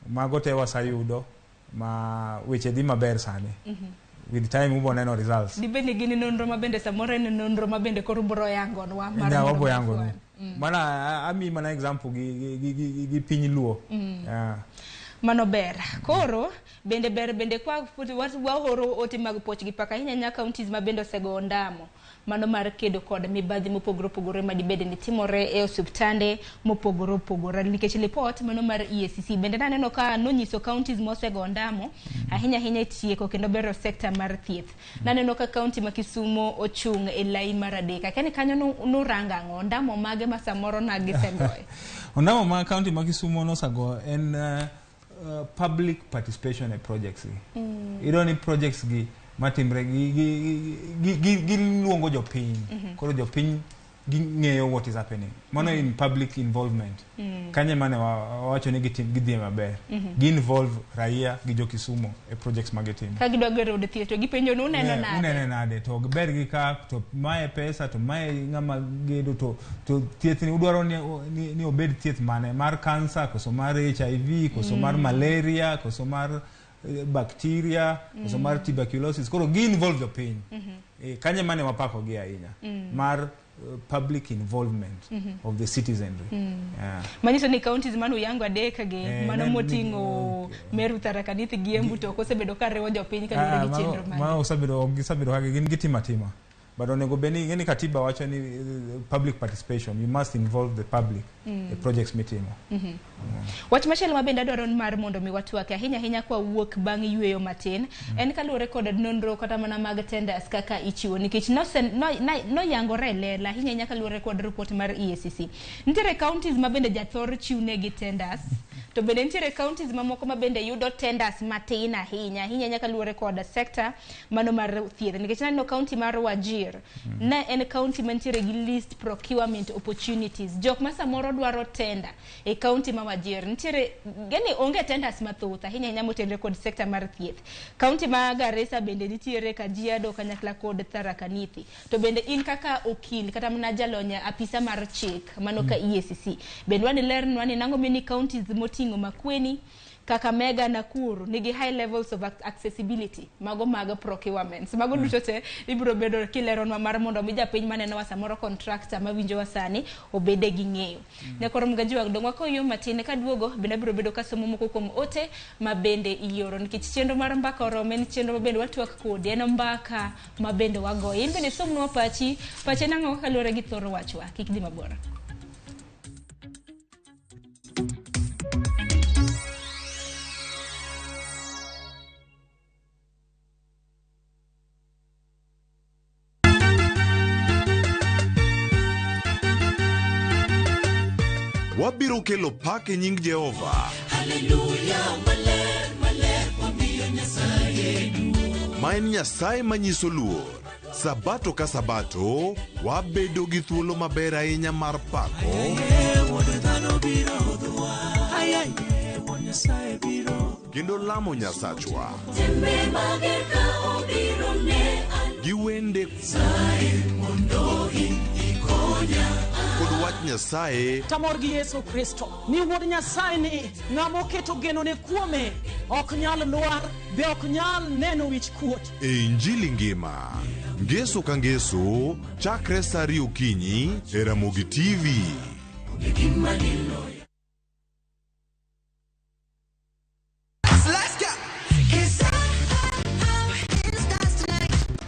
Mago te wasayudo ma weche dhi maber sani. With time ubo neno results. Dibed ni gin nonro ma bende samoro en nonro ma bende koro ubiro yangonwa mar Nya mondo wabo yangonu. Mana ami mana example gi piny Luo. Mano ber. Koro bende ber bende kwa waoro ote mag puoch gi pak ahinya ahinya counties ma bende osego ondamo mano mar kedo kod mibadhi mopogore opogore madibed ni timore e osiptande mopogore opogore nikech lipot mano mar EACC bende naneno ka nonyiso counties mosego ondamo ahinya ahinya e tieko kendo bero sekta mar thieth. Naneno ka county ma Kisumo ochung' e lai mar 3. Akia ni kanyo nuranga ang'o? Ondamo mage ma samoro na gisegoyo? Ondamo ma county ma Kisumo nosago en public participation e projects gi. Iyudo ni projects gi matimre giluongo jopiny. Koro jopiny ging'eyo what is happening. Mano in public involvement. Kanye mane wawacho ni gidhi maber. Gi involve raia gi jo Kisumo e projects ma gitimo. Ka gidwa gero od thieth to gipenjo ni uneno nade? Uneno nade? To ber gi ka, to mae pesa, to mae ng'ama gedo, to thieth ni udwaro ni obed thieth mane? Mar cancer, koso mar HIV, koso mar malaria, koso mar bacteria, koso mar tuberculosis. Koro gi involve jopiny. Kanye mane wapako gi ahinya. Mar public involvement of the citizenry. Manyiso ni counties mano uyango 3 gi, mano moting'o Meru, Tharaka Nithi gi Embu to ok osebedo ka riwo jopiny kaluwore gi chenro mage. Mano osebedo, ok gisebedo ka gin gitimo atima. But onego bed ni, ng'eni katiba wacho ni public participation, you must involve the public e projects mitimo. Wach machielo ma bende adwaro mar mondo mi watwake ahinya ahinya kwa wuok bang' yweyo matin en kaluwore kod nonro kata mana mag tenders kaka ichiwo nikech noyangore e lela ahinya ahinya kaluwore kod report mar EACC. Nitiere counties ma bende jathor chiwnegi tenders to bende nitiere counties mamoko ma bende yudo tenders matin ahinya ahinya ahinya kaluwore kod sector mano mar thieth nikech naneno county mar Wajir ne en county mantiere gi least procurement opportunities. Jok ma samoro dwaro tender e county ma Wajir nitiere gani onge tenders mathoth ahinya ahinya motenore kod sector mar thieth. County ma Garissa bende nitiere Kajiado kanyakla kod Tharaka Nithi. To bende in kaka okil kata mana jalony apisa mar chik mano ka EACC bende wani lernwa ni nang'o mini counties moting'o Makueni, Kakamega, Nakuru nigi high levels of accessibility mago mag procurements. Mago duto te ibiro bedo kileronwa mar mondo mi japiny manenowa samoro contractor mawinjowa sani obede gi ng'eyo. Nyakoro Mgajiwang' dong' wakoyo matin kaduogo bende abiro bedo kasomo moko kuom ote ma bende ioro nikech chenro mar mbaka oromo en chenro ma bende watwak kodi en mbaka ma bende wagoyo. In bende somnwa pachi, pache nang'o kaluwore gi thoro wachwa, kik dhi mabor. Wabiro kelo pak e nying Jehova. Ma en Nyasaye manyiso luor. Sabato ka sabato, wabedo gi thuolo maber ahinya mar pako, kendo lamo Nyasachwa. Gi wende kod wach Nyasaye Tamor gi Yesu Kristo ni wuod Nyasaye ni ng'ama oketo genone kuome ok nyal lwar be ok nyal neno wich kuot. E Injili ngima. Ngeso ka ngeso chakre sa ariyo okinyi e Ramogi TV.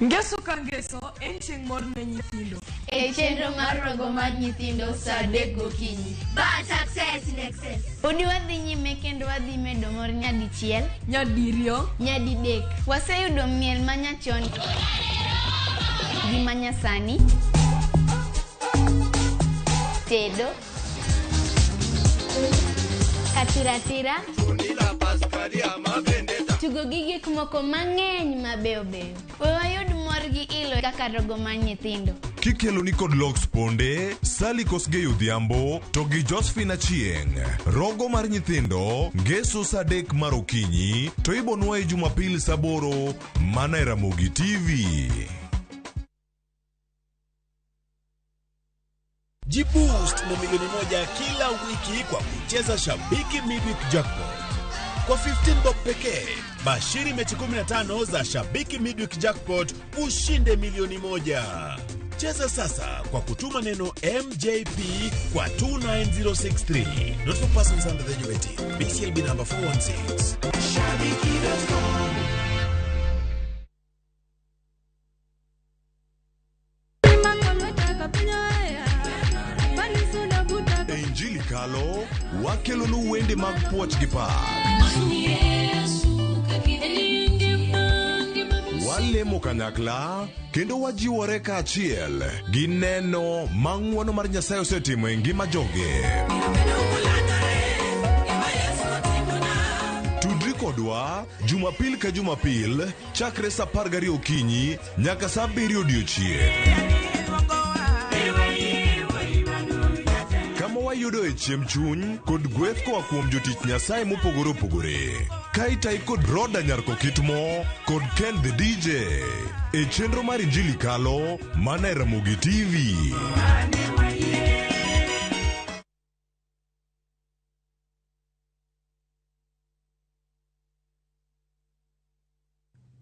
Ngeso ka ngeso en chieng' mor ne nyithindo. E chenro mar rogo mar nyithindo saa 3 gokinyi. Bad success in excess. Podi wadhi nyime kendo wadhi medo mor nyadichiel, Nyadiriyo, nyadidek. Waseyudo miel manyachon gi manyasani, tedo, katiratira, tugo gi gik moko mang'eny mabeyo beyo. We wayud mor gi ilo kaka rogo mar nyithindo. Kikelo ni kod Lox Ponde, Sally Kosgei Odhiambo to gi Josephine Achieng'. Rogo mar nyithindo ngeso sa 3 mar okinyi to ibonwa e Jumapil sa 8 mana e Ramogi TV. Jiboost na milioni 1 kila wiki kwa kucheza Shabiki Midweek Jackpot. Kwa 15 bob pekee, bashiri mechi 15 za Shabiki Midweek Jackpot ushinde milioni 1. Cheza sasa kwa kutuma neno MJP kwa 29063. Not for persons under the age of 18. BCLB number 416. Shabiki.com. E Injili kalo wakelonu wende mag puoch gi pak. Walemo kanyakla kendo wajiwore kaachiel gi neno ma ng'wono mar Nyasaye osetimo e ngima joge. Tudri kodwa Jumapil ka Jumapil chakre sa 12 okinyi nyaka sa 7 odiochieng'. Kama wayudo e chiemb chuny kod gweth koa kuom jotich Nyasaye mopogore opogore. Ka itai kod Roda Nyarko Kitmo kod Ken the DJ e chenro mar Injili kalo mana e Ramogi TV.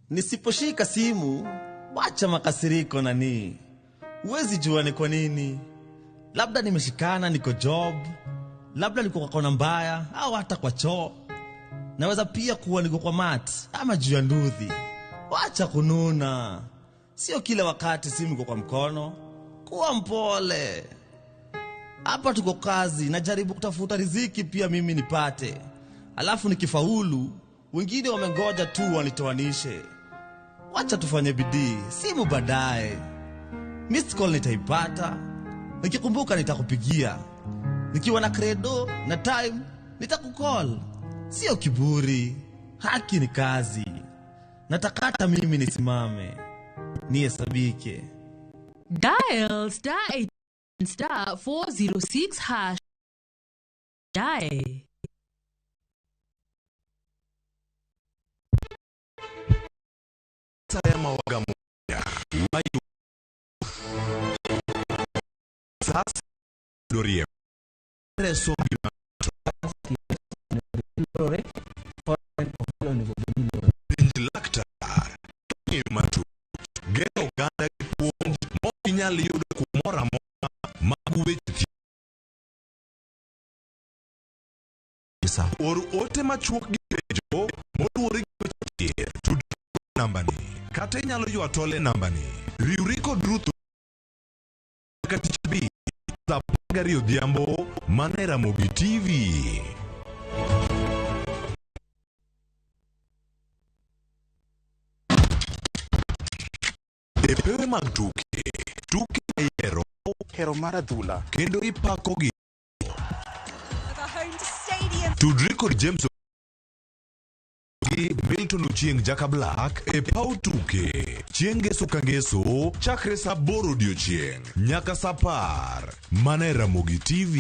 Nisiposhika simu, wacha makasiriko nani. Huwezi jua ni kwa nini. Labda nimeshikana niko job, labda niko kwa kona mbaya au hata kwa choo. Naweza pia kuwa niko kwa mat ama juu ya nduthi. Wacha kununa. Sio kila wakati simu iko kwa mkono. Kuwa mpole. Hapa tuko kazi, najaribu kutafuta riziki pia mimi nipate. Alafu nikifaulu, wengine wamengoja tu wanitoanishe. Wacha tufanye bidii, simu baadaye. Missed call nitaipata. Nikikumbuka nitakupigia. Nikiwa na credo na time nitakukall. Sio kiburi, haki ni kazi. Natakata mimi nisimame, nihesabike. Dial star 8 star 406 hash. Dial. Saya mawaga moja. Wayu. Sasa dorie. Reso laktar ng'eyo matut gero oganda gi puonj mok inyal yudo kumoro amora mag weche thieth. Or ote machuok gi penjo moluwore gi weche thieth tud nambani kata inyalo ywa tol e nambani. Riwri kod Ruth nyaka tich abich saa 12 odhiambo mana e Ramogi TV. E pewe mag tuke, tuke mayiero, hero mar adhula kendo ipakogi. Tudri kod James gi Milton Ochieng' Jaka Black e paw tuke chieng' ngeso ka ngeso chakre saa 8 odiochieng' nyaka saa 10 mana e Ramogi TV.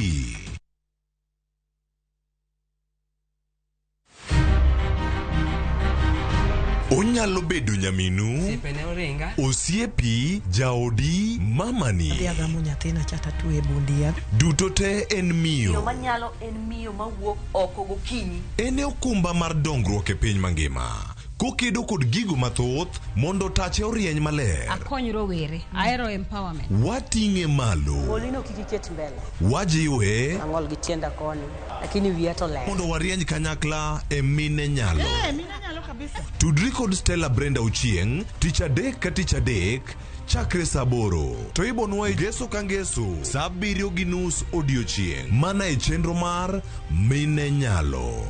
Onyalo bedo nyaminu, Osiepene oringa. Osiepi, jaodi, mamani. Adhi agamo nyathina cha tatwe e bund yath. Duto te en Miyo miyo. manyalo en miyo mawuok oko gokinyi. En e okumba mar dongruok e piny mangima. Kokedo kod gigo mathoth mondo tache orieny maler. Akony rowere. Ahero empowerment. Wating'e malo. Golino kik iket mbele. Wajiwe Ang'ol gi tienda koni, lakini wiya to ler. mondo warieny kanyakla e mine nyalo. Eh, mine nyalo kabisa. Tudri kod Stella Brenda Ochieng' tich adek ka tich adek chakre saa aboro to ibonwa e ngeso ka ngeso saa abiriyo gi nus odiochieng' mana e chenro mar Mine Nyalo.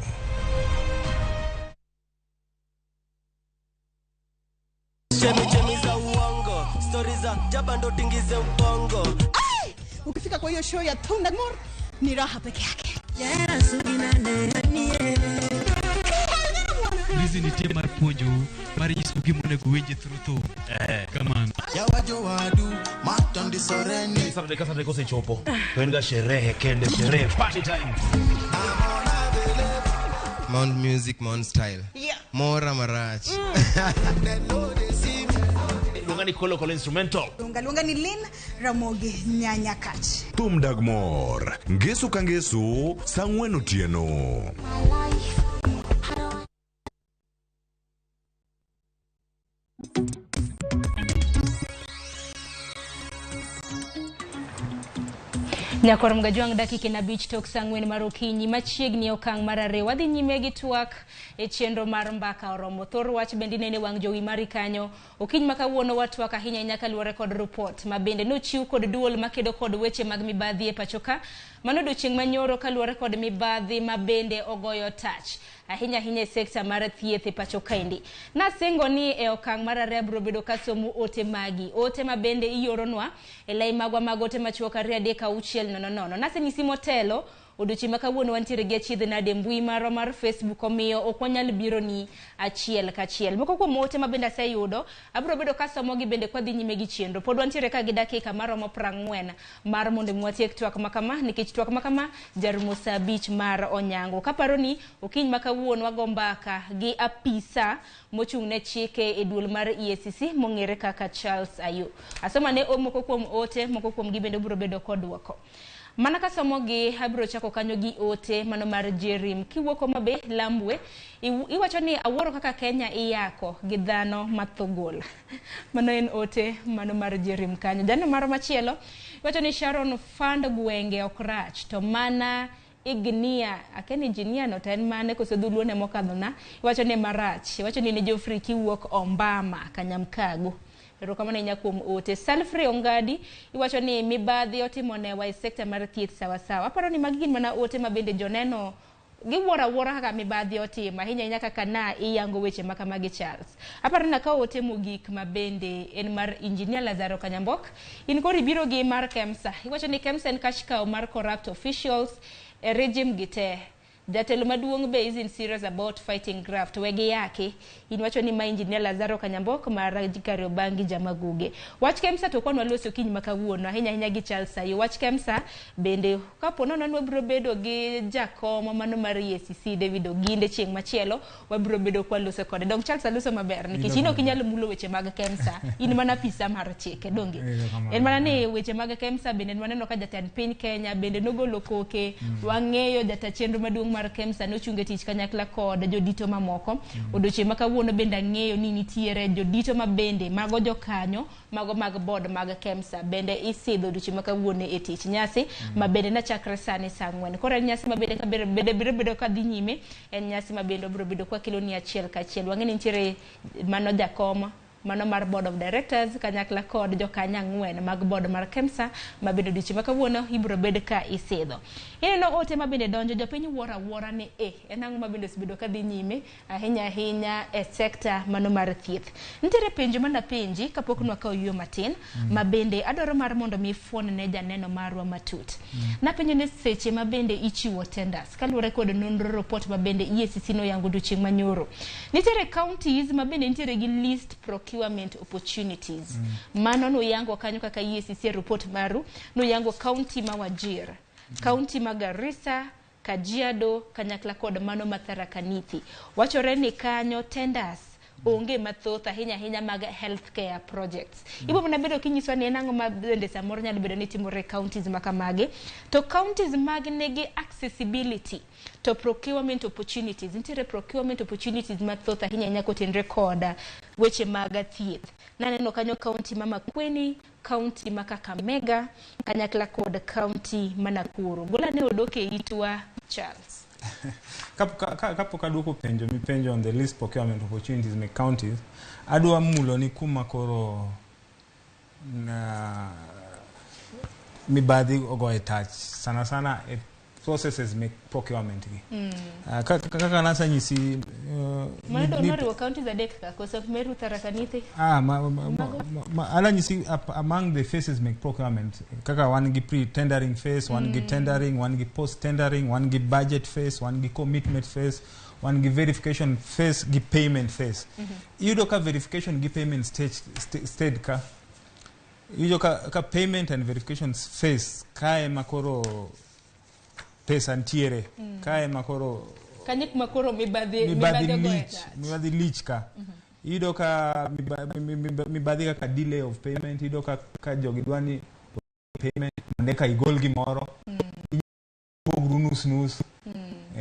Chemichemi za uongo, stori za jaba ndo tingize ubongo. Ukifika kwa hiyo show ya Thundamor ni raha peke yake. Hizi nitie mar puonjou mar nyisou gima onego uwinji through thum. Kamano. Saturday ka Saturday kosechopo to en ga sherehe kende, sherehe, party time. Mount Music, Mount Style. Yeah. Mora marach. Luonga ni Kolo Kolo Instrumental. Luonga luonga ni Lynn Ramogi Nyanyakach. Thum dag mor ngeso ka ngeso saa ang'wen otieno. Nyakor Mgajwang' dakika en abich tok saa ang'wen mar okinyi machiegni e okang' mar ariyo. Wadhi nyime gi twak e chenro mar mbaka oromo. Thor wach bende inene wang' jowi mari kanyo. Okinyi ma kawuono watwak ahinya ahinya kaluwore kod ripot ma bende nochiw kod duol makedo kod weche mag mibadhi e pacho ka. Mano odiochieng' manyoro kaluwore kod mibadhi ma bende ogoyo tach ahinya ahinya e sekta mar thieth e pacho kaendi. Nasingo ni e okang' mar ariyo abiro bedo kasomo ote magi. Ote ma bende ioronwa e lai magwa mag ote machuok 2 3 6 0 0. Nasenyisi motelo odiochieng' ma kawuono wantiere gi achiedh nade e mbui marwa mar Facebook, omiyo ok wanyal biro ni achiel kachiel. Moko kuom ote ma bende aseyudo abiro bedo kasomogi bende kwadhi nyime gi chenro. Pod wantiere ka gi dakika maromo 40 mar mondo mi watiek twak makama, nikech twak makama jarumo saa abich mar onyango. Kaparo ni okinyi ma kawuono wago mbaka gi apisa mochung' ne chike e duol mar EACC mong'ere kaka Charles Ayo. Asoma ne moko kuom ote, moko kuom gi bende biro bedo koduoko. Mana kasomogi abiro chako kanyo gi ote mano mar Jerim. Kiwuok Homa Bay, Lambwe, iwacho ni awuoro kaka Kenya iyako gi dhano mathogol. Mano en ote mano mar Jerim kanyo. Jano maro machielo iwacho ni Sharon Fund gwenge ok rach to mana Ignia, akia ni engineer no to en mane koso dholuo ne mokadho na, iwacho ni marach. Iwacho ni ne Geoffrey kiwuok Ombama, Kanyamkago. Erokamano ahinya kuom ote. Salfrey Ongadi iwacho ni mibadhi otimo newa e sekta mar thieth sawasawa. Aparo ni magi gin mana ote ma bende joneno giwuoro awuora kaka mibadhi otimo ahinya ahinya kaka na iyango weche ma kamagi Charles. Aparo ni akawo ote mogik ma bende en mar Engineer Lazaro Kanyambok. In koro ibiro gi mar KEMSA. Iwacho ni KEMSA en cash cow mar corrupt officials e regime gi te. Jatelo maduong' be isn't serious about fighting graft. Wegi yaki. In wacho ni ma Engineer Lazaro Kanyambok mar Kariobangi Jamaguge. Wach KEMSA to kwan waloso kiny ma kawuono ahinya ahinya gi Charles Ayo. Wach KEMSA bende kapo nono ni wabiro bedo gi jakom mano mar EACC David Oginde chieng' machielo wabiro bedo kwaloso kode. Dong Charles aloso maber nikech in ok inyal mulo weche mag KEMSA. In mana apisa mar chike donge. En mana ni weche mag KEMSA bende waneno ka jatend piny Kenya bende nogolo koke. Wang'eyo jata chenro maduong' mar KEMSA nochunge tich kanyakla kod jodito mamoko. Odiochieng' ma kawuono bende ang'eyo ni nitiere jodito ma bende mago jokanyo mago mag board mag KEMSA bende isidho odiochieng' ma kawuono e tich. Nyasi ma bende nachakre sani saa ang'wen. Koro en nyasi ma bende ka bende biro bedo kadhi nyime, en nyasi ma bende obiro bedo kwakelo ni achiel kachiel. Wang'e ni nitiere mano jakom mano mar board of directors kanyakla kod jokanyo ang'wen mag board mar KEMSA ma bende odiochieng' ma kawuono ibiro bed ka isidho. Ineno ote ma bende donjo, jopiny wuoro awuora ni en ang'o ma bende osebedo kadhi nyime ahinya ahinya e sekta mano mar thieth. Nitiere penjo manapenji kapok nwakawo yueyo matin ma bende adwaro mar mondo mi ifuon ne janeno marwa matut. Napenjo ni seche ma bende ichiwo tenders kaluwore kod nonro report ma bende EACC noyango odiochieng' manyoro. Nitiere counties ma bende nitiere gi list procurement opportunities. Mano noyango kanyo kaka EACC e report maru noyango county ma Wajir, county ma Garissa, Kajiado kanyakla kod mano ma Tharaka Nithi. Wachore ni kanyo tenders Onge mathoth ahinya ahinya mag healthcare projects. Ibo mana bedo kinyiswa ni en ang'o ma bende samoro nyalo bedo ni timore e counties ma kamagi. To counties mag nigi accessibility to procurement opportunities. Nitiere procurement opportunities mathoth ahinya ahinya kotenre kod weche mag thieth. Naneno kanyo county ma Makueni, county ma Kakamega, kanyakla kod county ma Nakuru. Gola ne odok e itwa Charles. Kapok aduoko penjo mipenjo on the list procurement opportunities me counties, adwa mulo ni kuma koro na mibadhi ogoye tach sana sana e processes mek procurement gi. Kaka nasanyisi Mano dong noriwo counties adek ka koso Meru, Tharaka Nithi. Ah, alanyisi among the phases mek procurement, kaka wan gi pre-tendering phase, wan gi tendering, wan gi post-tendering, wan gi budget phase, wan gi commitment phase, wan gi verification phase gi payment phase. Iyudo ka verification gi payment stage stage ka iyudo ka payment and verification phase kae ma koro pesa ntiere, kae ma koro Kanyo kuma koro mibadhi mibadhi mibadhi ogoye lich tach. Mibadhi lich ka iyudo ka mibadhi kaka delay of payment, iyudo ka jogi dwa ni payment mondo eka igol gimoro, pogru nus nus.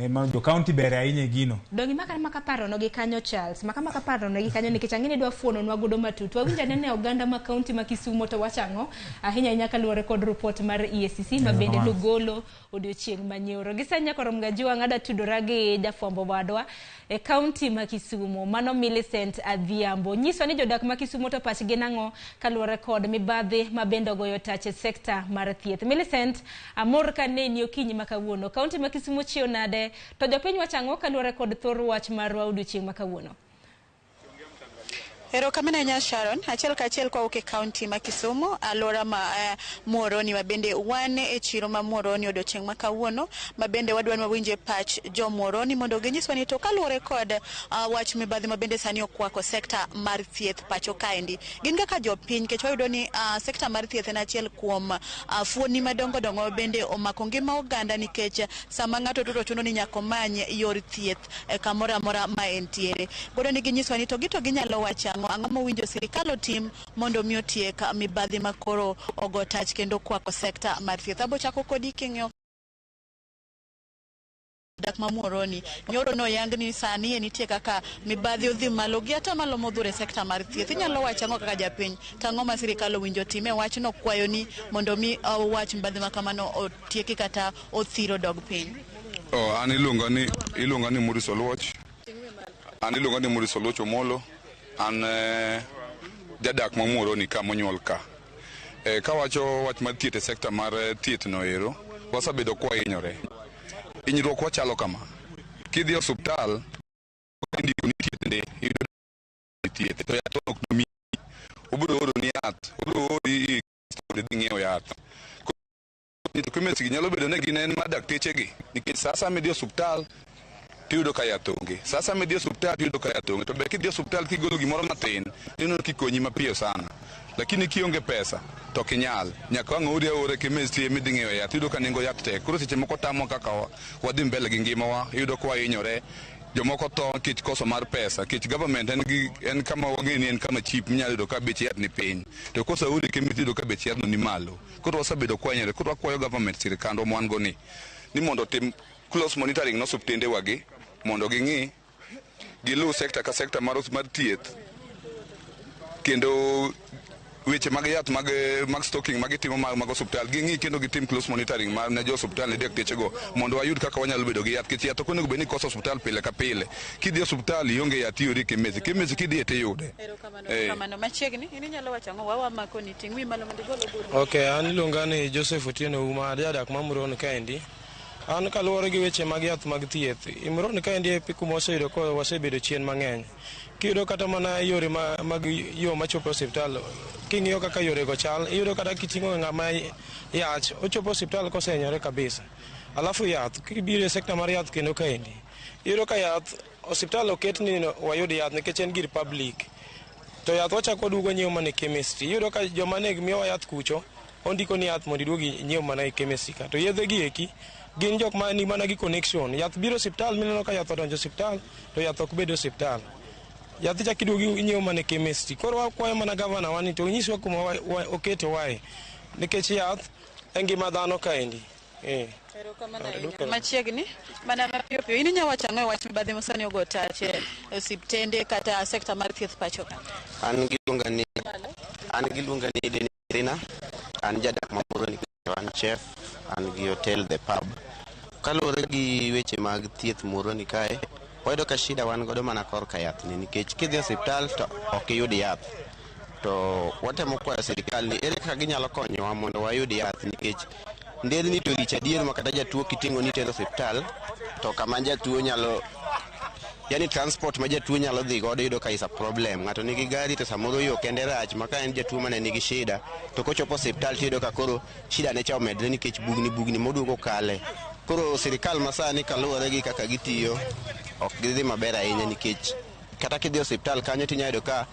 Ma jo county ber ahinya e gino. Dongi maka maka paro no gi kanyo Charles, maka maka paro no gi kanyo nikech ang'e ni dwa fuononwa godo matut. Wawinjo anene oganda ma county ma Kisumo to wacho ang'o ahinya ahinya kaluwore kod report mar EACC ma bende Erokamano. nogolo odiochieng' manyoro. Gi sani nyakoro Mgajwang' adwa tudora gi jafwambo wadwa e county ma Kisumo, mano Millicent Adhiambo. Nyiswa ni jodak ma Kisumo to pachgi nang'o kaluwore kod mibadhi ma bende ogoyo tach e sekta mar thieth. Millicent, amor ka neni okinyi ma kawuono. County ma Kisumo chiew nade? To jopiny wacho ang'o kaluwore kod thor wach marwa odiochieng' ma kawuono? Erokamano ahinya Sharon, achiel kachiel kwawuok e kaunti ma Kisumu, alwora ma Muhoroni, ma bende wan e chiro ma Muhoroni odiochieng' ma kawuono, ma bende wadwa ni wawinje pach jo Muhoroni mondo ginyiswa ni to kaluwore kod wach mibadhi ma bende sani okwako sekta mar thieth pacho kaendi. Gin kaka jopiny, nikech wayudo ni sekta mar thieth en achiel kuom fuoni madongo dongo ma bende omako ngima oganda, nikech sama ng'ato tuo to chuno ni nyaka omany yor thieth kamoro amora ma entiere. Godo ni ginyiswa ni to gi to ginyalo wacho ang'o, ang'o mowinjo sirikal otim mondo mi otiek mibadhi ma koro ogo tach kendo kwako sekta mar thieth. Abo chako kodi king'iyo dak ma Muhoroni. Nyoro noyang ni sani e nitie kaka mibadhi odhi malo gi atamalo modhuro e sekta mar thieth. Inyalo wacho ang'o kaka japiny? To ang'o ma sirikal owinjo tim e wachno kwayo ni mondo mi wach mibadhi ma kamano otieki kata othir odog piny? Oh, an iluonga ni Maurice Oluoch. An iluonga ni Maurice Oluoch Omolo. An jadak ma Muhoroni ka monyuol ka. Kawacho wach mar thieth e sekta mar thieth no ero, wasebedo kwahinyore. Hinyruok wachalo kama. Kidhi e osuptal, indiko ni thieth ndi, iyudo thieth to yath ok nomiyi. Obiro oro ni yath, obiro ori mondo idhi ng'iew yath. To chemist gi nyalo bedo ni gin en mar dakteche gi nikech sa asaya midhi e osuptal tiyudo ka yath onge. Sa asaya midhi e osuptal tiyudo ka yath onge. To ber kidhi e osuptal kigolo gimoro matin, ineno kikonyi mapiyo sana. Lakini kionge pesa to ok inyal. Nyaka wang' ori aora e chemist ema idhi ng'iewo yath. Iyudo ka nengo yath tek. Koro seche moko tamwa kaka wadhi mbele gi ngimawa. Iyudo ka wahinyore. Jomoko tho nikech koso mar pesa. Nikech government en kama wang'eyo ni en kama cheap minyalo yudo ka bech yath ni piny. To koseori e chemist iyudo ka bech yathno ni malo. Koro wasebedo kwahinyore. Koro wakwayo government, sirikandwa ma wan go ni mondo otim close monitoring ne osuptende wagi mondo ging'i giluw sekta ka sekta mar thieth kendo weche mag yath mag stocking magitimo mag osuptal ging'i kendo gitim close monitoring mar ne jo osuptal ne dakteche go mondo wayud kaka wanyalo bedo gi yath, nikech yath ok onego bed ni koso osuptal pile ka pile. Kidhi e osuptal ionge yath, iori e chemist, chemist kidhiye tiyude. Erokamano. Machiegni, in inyalo wacho ang'o? Wawa mako ni ting' wi malo mondo igol ogudu. Ok, an iluonga ni Joseph Otieno Uma, jadak ma Muhoroni kaendi. An kaluwore gi weche mag yath mag thieth, i Muhoroni kaendi e kuma waseyudo ka wasebedo chien mang'eny. Kiyudo kata mana yore mag yo machopo e osiptal, king'iyo kaka yorego chal, iyudo kata kiting'o ng'ama yach, ochopo e osiptal kosehinyore kabisa. Alafu yath, kibiro e sekta mar yath kendo kaendi, iyudo ka yath osiptal oket ni wayud yath nikech en gir public. To yath wachako waduogo nyiewo mana e chemist. Iyudo ka joma ne miyowa yath kucho, ondiko ni yath mondo iduog inyiew mana e chemist ka. To yedhe gi eki gin jok ma ni mana gi connection. Yath biro osiptal mineno ka yath odonjo osiptal, to yath ok bed e osiptal. Yath cha kiduogi inyiewo mana e chemist. Koro wakwayo mana gavana wa ni to onyiswa kuma okete wae. Nikech yath e ngima dhano kaendi. Machiegni mana mapiyo piyo, in inyalo wacho ang'o e wach mibadhi masani ogo tach e osiptende kata sekta mar thieth pacho ka? An giluonga ni Dennis Rina, an jadak ma Muhoroni, an chef, an gi hotel The Pub. Kaluwore gi weche mag thieth Muhoroni kae, wayudo ka shida wan godo mana korka yath ni, nikech kidhi e osiptal to ok iyud yath. To watemo kwayo sirikal ni ere kaka ginyalo konyowa mondo wayud yath, nikech nderni to lich adier ma kata jatuo kiting'o ni itero osiptal to kama jatuo nyalo, yani transport ma jatuo nyalo dhi godo iyudo ka is a problem. Ng'ato nigi gari to samoro yo kende rach, ma ka en jatuo mane nigi shida to kochopo osiptal tiyudo ka koro shida ne cha omedre nikech bugni moduogo kale. Koro sirikal masani kaluwore gi kaka gitiyo ok gidhi maber ahinya, nikech kata kidhi osiptal kanyo tinyalo yudo ka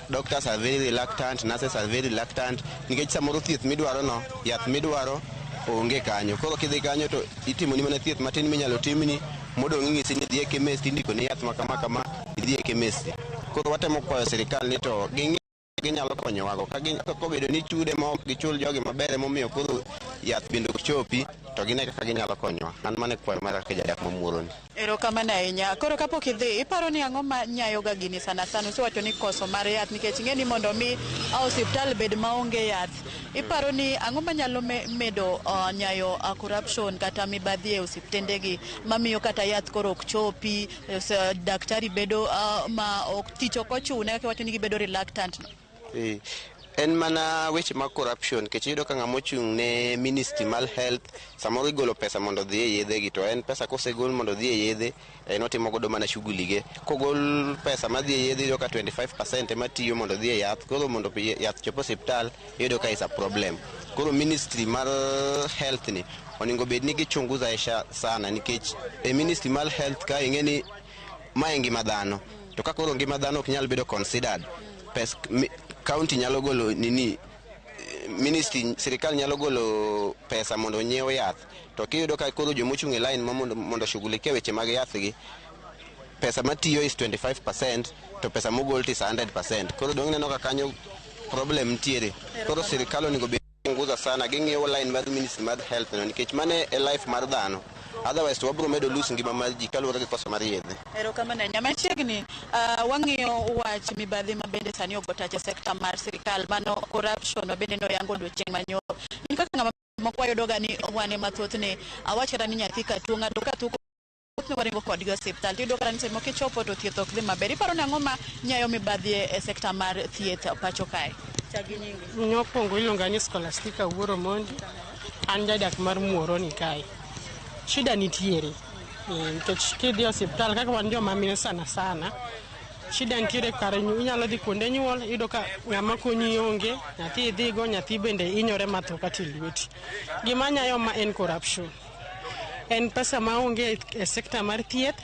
doctors are very reluctant, nurses are very reluctant, nikech samoro thieth midwaro no, yath midwaro onge kanyo. Koro kidhi kanyo to itimoni mana thieth matin minyalo timni, modong' inyisi ni dhi e chemist, indikoni yath ma kama kama, idhi e chemist. Koro watemo kwayo sirikal ni to ging'i ginyalo konyowago. Ka kobedo ni chude ma ok gichul jogi maber emomiyo koro yath bende ok chopi, to gine kaka ginyalo konyowa. An mano e kwayo mara kaka jadak ma Muhoroni. Erokamano ahinya. Koro kapok idhi, iparo ni ang'o ma nyayoga gini sana sana? Usewacho ni koso mar yath, nikech ing'e ni mondo mi osiptal bed maonge yath. Iparo ni ang'o manyalo medo nyayo corruption kata mibadhi e osiptendegi mamiyo kata yath koro ok chopi, daktari bedo ma ok tich ok ochune, kaka iwacho ni gibedo reluctant no? En mana weche mag corruption, nikech iyudo ka ng'ama ochung' ne ministry mar health samoro igolo pesa mondo odhi e yedhe gi, to en pesa kosegol mondo odhi e yedhe, en otimo godo mana shughuli ge. Kogol pesa madhi e yedhe, iyudo ka 25% ema tiyo mondo odhi e yath. Koro mondo yath chop osiptal, iyudo ka is a problem. Koro ministry mar health ni onego bed ni gichunguza sana, nikech e ministry mar health ka ing'e ni mae ngima dhano, to ka koro ngima dhano ok nyal bedo considered, county nyalo golo nini, ministry, sirikal nyalo golo pesa mondo onyiew yath, to kiyudo ka koro jomochung' e line ma mondo shughulikie weche mag yath gi, pesa matiyo is 25% to pesa mogol to is 100%. Koro dong' ineno ka kanyo problem nitiere. Koro sirikal onego bed punguza sana, ging'iyo line mar ministry mar health no, nikech mano e life mar dhano. Otherwise to wabiro medo lose ngima mar ji kaluwore gi koso mar yedhe. Erokamano ahinya. Machiegni wang'iyo wach mibadhi ma bende sani ogo tach e sekta mar sirikal, mano corruption ma bende noyango odiochieng' manyoro. In kaka ng'ama moko wayudoga ni wane mathothne, awach kata ni nyathi ka tuo, ng'ato ka tuo thothne waringo kodgi e osiptal, tiyudo kata ni seche moko kichopo to thieth ok dhi maber. Iparo ni ang'o ma nyayo mibadhi e sekta mar thieth pacho kae? Chak gi nyingi. Mokwongo iluonga ni Scholastica Wuoro Mondi, an jadak mar Muhoroni kae. Shida nitiere nikech kidhi e osiptal kaka wan joma mine sana sana, shida nitiere kar inyalo dhi kuonde nyuol, iyudo ka ng'ama konyi onge, nyathi idhigo, nyathi bende hinyore matho kata e lweti. Gima nyayo ma en corruption. En pesa maonge e sekta mar thieth,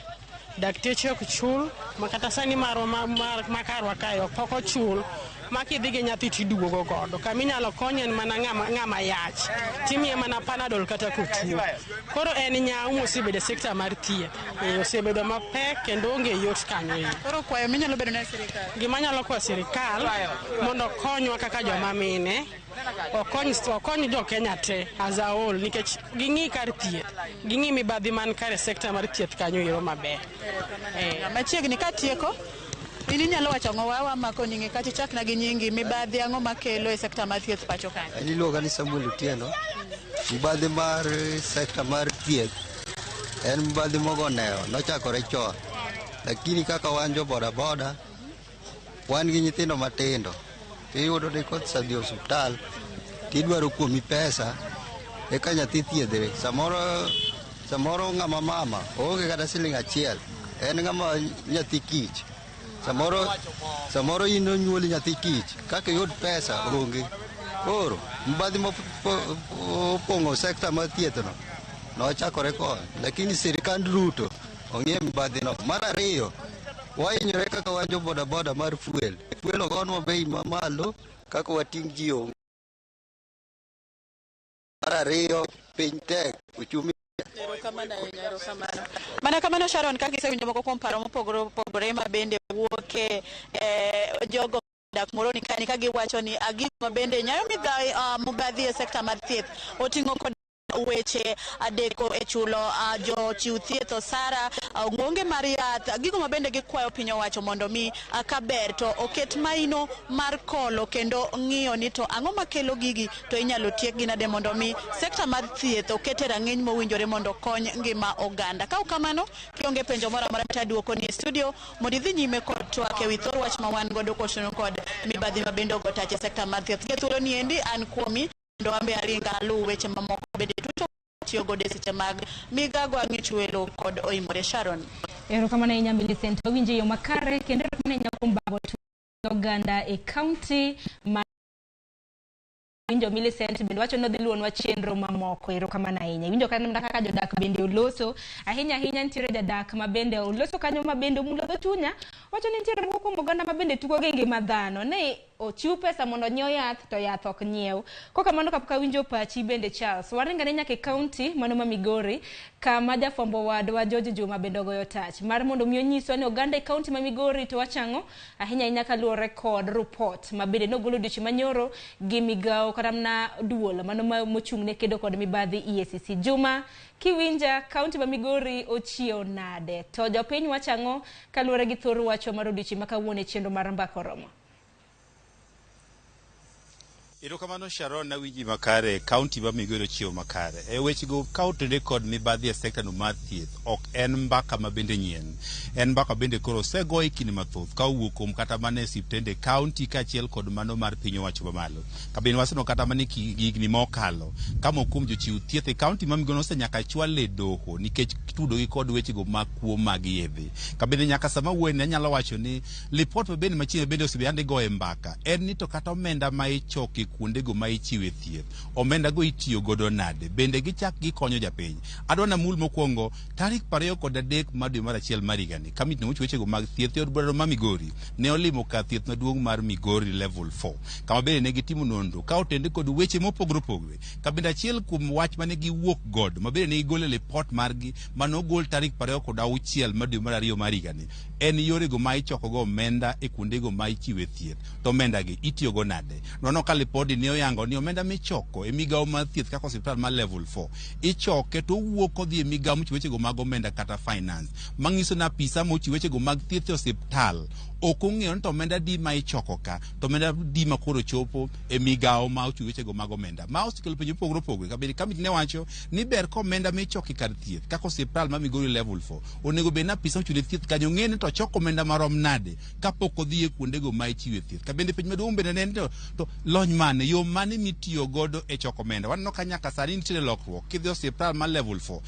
dakteche ok chul, ma kata sani marwa ma karwa kae pok ochul, ma kidhi gi nyathi tiduogo godo. Kama inyalo konye en mana ng'ama yach, timiye mana Panadol kata kotuo. Koro en nyawo mosebedo e sekta mar thieth. Osebedo mapek kendo onge yot kanyo ero. Koro kwayo minyalo bedo ne sirikal? Gima anyalo kwayo sirikal mondo okonywa kaka joma mine, okony jo Kenya te as a whole, nikech ging'i kar thieth, ging'i mibadhi man kar e sekta mar thieth kanyo ero maber. Machiegni katieko, in inyalo wacho ang'o? Wawa mako nyingi kata ichakna gi nyingi, mibadhi ang'o makelo e sekta mar thieth pacho kae? An iluonga ni Samuel Otieno. Mibadhi mar sekta mar thieth en mibadhi mogo newo, nochakore chon. Lakini kaka wan jo boda boda, wan gi nyithindo matindo, iyudo ni kosedhi e osiptal tidwaro kuomi pesa eka nyathi thiedhre. Samoro ng'ama mama oonge kata siling achiel, en ng'ama nyathi kich. Samoro in onyuoli nyathi kich, kaka iyud pesa onge. Koro mibadhi mopong'o sekta mar thieth no nochakore koni, lakini sirikand Ruto ong'iyo mibadhi no. Mar ariyo, wahinyore kaka wan jo boda boda mar fuel. Fuel ogonwa bei mamalo kaka wating' ji onge. Mar ariyo, piny tek, uchumi. Erokamano ahinya, erokamano. Mana kamano Sharon, kaka isewinjo moko kuom paro mopogore opogore ma bende wuok e jogo dak Muhoroni kani ka giwacho ni gigo ma bende nyayo mibadhi e sekta mar thieth oting'o kod weche adeko e chulo jochiw thieth osara, onge mar yath, gigo ma bende gikwayo piny owacho mondo mi kaber to oket maino mar kolo kendo ng'iyo ni to ang'o makelo gigi to inyalo tiekgi nade mondo mi sekta mar thieth oket e rang'iny mowinjore mondo okony ngima oganda. Ka ok kamano, kionge penjo moro amora to aduoko ni e studio mondo idhi nyime kod twak ewi thor wach ma wan godo kotenore kod mibadhi ma bende ogo tach e sekta mar thieth. Gi thuolo ni endi an kuomi mondo an be aringa aluw weche mamoko bende duto tiyo godo e seche mag migago ang'ich welo kod oimore. Sharon. Erokamano ahinya Millicent, wawinjo e yo makare kendo erokamano ahinya kuom bago oganda e kaunti ma winjo Millicent bende wacho ni odhi luwonwa chenro mamoko. Erokamano ahinya. Iwinjo kata kaka jodak bende oloso ahinya ahinya. Nitiere jadak ma bende oloso kanyo ma bende omulo dho chunya, wacho ni nitiere moko kuom oganda ma bende tugo gi ngima dhano ni ochiw pesa mondo onyiew yath to yath ok nyiew. Kokamano kapok awinjo pachi bende Charles, waringane nyaka e kaunti mano ma Migori kama jafwambo wadwa George Juma bende ogoyo tach mar mondo mi onyiswa ni oganda e kaunti ma Migori to wachang'o ahinya ahinya kaluwore kod rupot ma bende nogol odiochieng' manyoro gi migawo kata mana duol mano mochung' ne kedo kod mibadhi EACC. Juma, kiwinja kaunti ma Migori ochiew nade? To jopiny wachang'o kaluwore gi thor wachwa mar odiochieng' ma kawuono e chenro mar Mbaka Oromo? Erokamano Sharon, nawinji makare. Kaunti ma Migori ochiewo makare. E wechego ka otudore kod mibadhi e sekta no mar thieth, ok en mbaka ma bende nyien. En mbaka bende koro osego e kinde mathoth ka owuok kuom kata mana e osiptende kaunti kaachiel kod mano mar piny owacho mamalo. Ka bende waseneno kata mana e higni mokalo ka moko kuom jochiw thieth e kaunti ma Migori osenyaka chwal e doho nikech tudogi kod wechego mag kuo mag yedhe. Ka bende nyaka sama wuoye ni anyalo wacho ni lipot ma bende machiegni bende osebedo igoye mbaka en ni to kata omenda ma ichoko e kuondego ma ichiwe thieth, omenda go itiyo godo nade, bende gichak gikonyo japiny. Adwa namul mokwongo tarik 23 mar dwe mar achiel mar higani, kamiti mochiwo wechego mag thieth e od bura ma Migori ne olimo kar thieth maduong' mar Migori Level 4 kama bende ne gitimo nonro ka otende kod weche mopogore opogore. Ka bende achiel kuom wach mane giwuok godo ma bende ne gigolo e lipot margi mane ogol tarik 26 mar dwe mar ariyo mar higani en yorego ma ichoko go omenda e kuondego ma ichiwe thieth to omenda gi itiyo go nade. Nono ka lipodi ne oyango ni omenda michoko e migawo mar thieth kaka osiptal mar Level 4 ichoke to owuok odhi e migawo mochiwo wechego mag omenda kata finance, manyiso ni apisa mochiwo wechego mag thieth e osiptal ok ong'eyo ni to omenda di ma ichoko ka to omenda di ma koro chopo e migawo ma ochiwo wechego mag omenda, ma osekelo penjo mopogore opogore. Kabende kamiti ne wacho ni ber ka omenda michoko e kar thieth kaka osiptal ma Migori Level 4 onego bed ni apisa mochung' ne thieth kanyo ng'e ni to ochoko omenda marom nade kapok odhi e kuondego ma ichiwe thieth. Ka bende penjo maduong' bende ne en to lony mane, yo mane mitiyo godo e choko omenda. Waneno ka nyaka sani nitiere lokruok kidhi e osiptal mar Level 4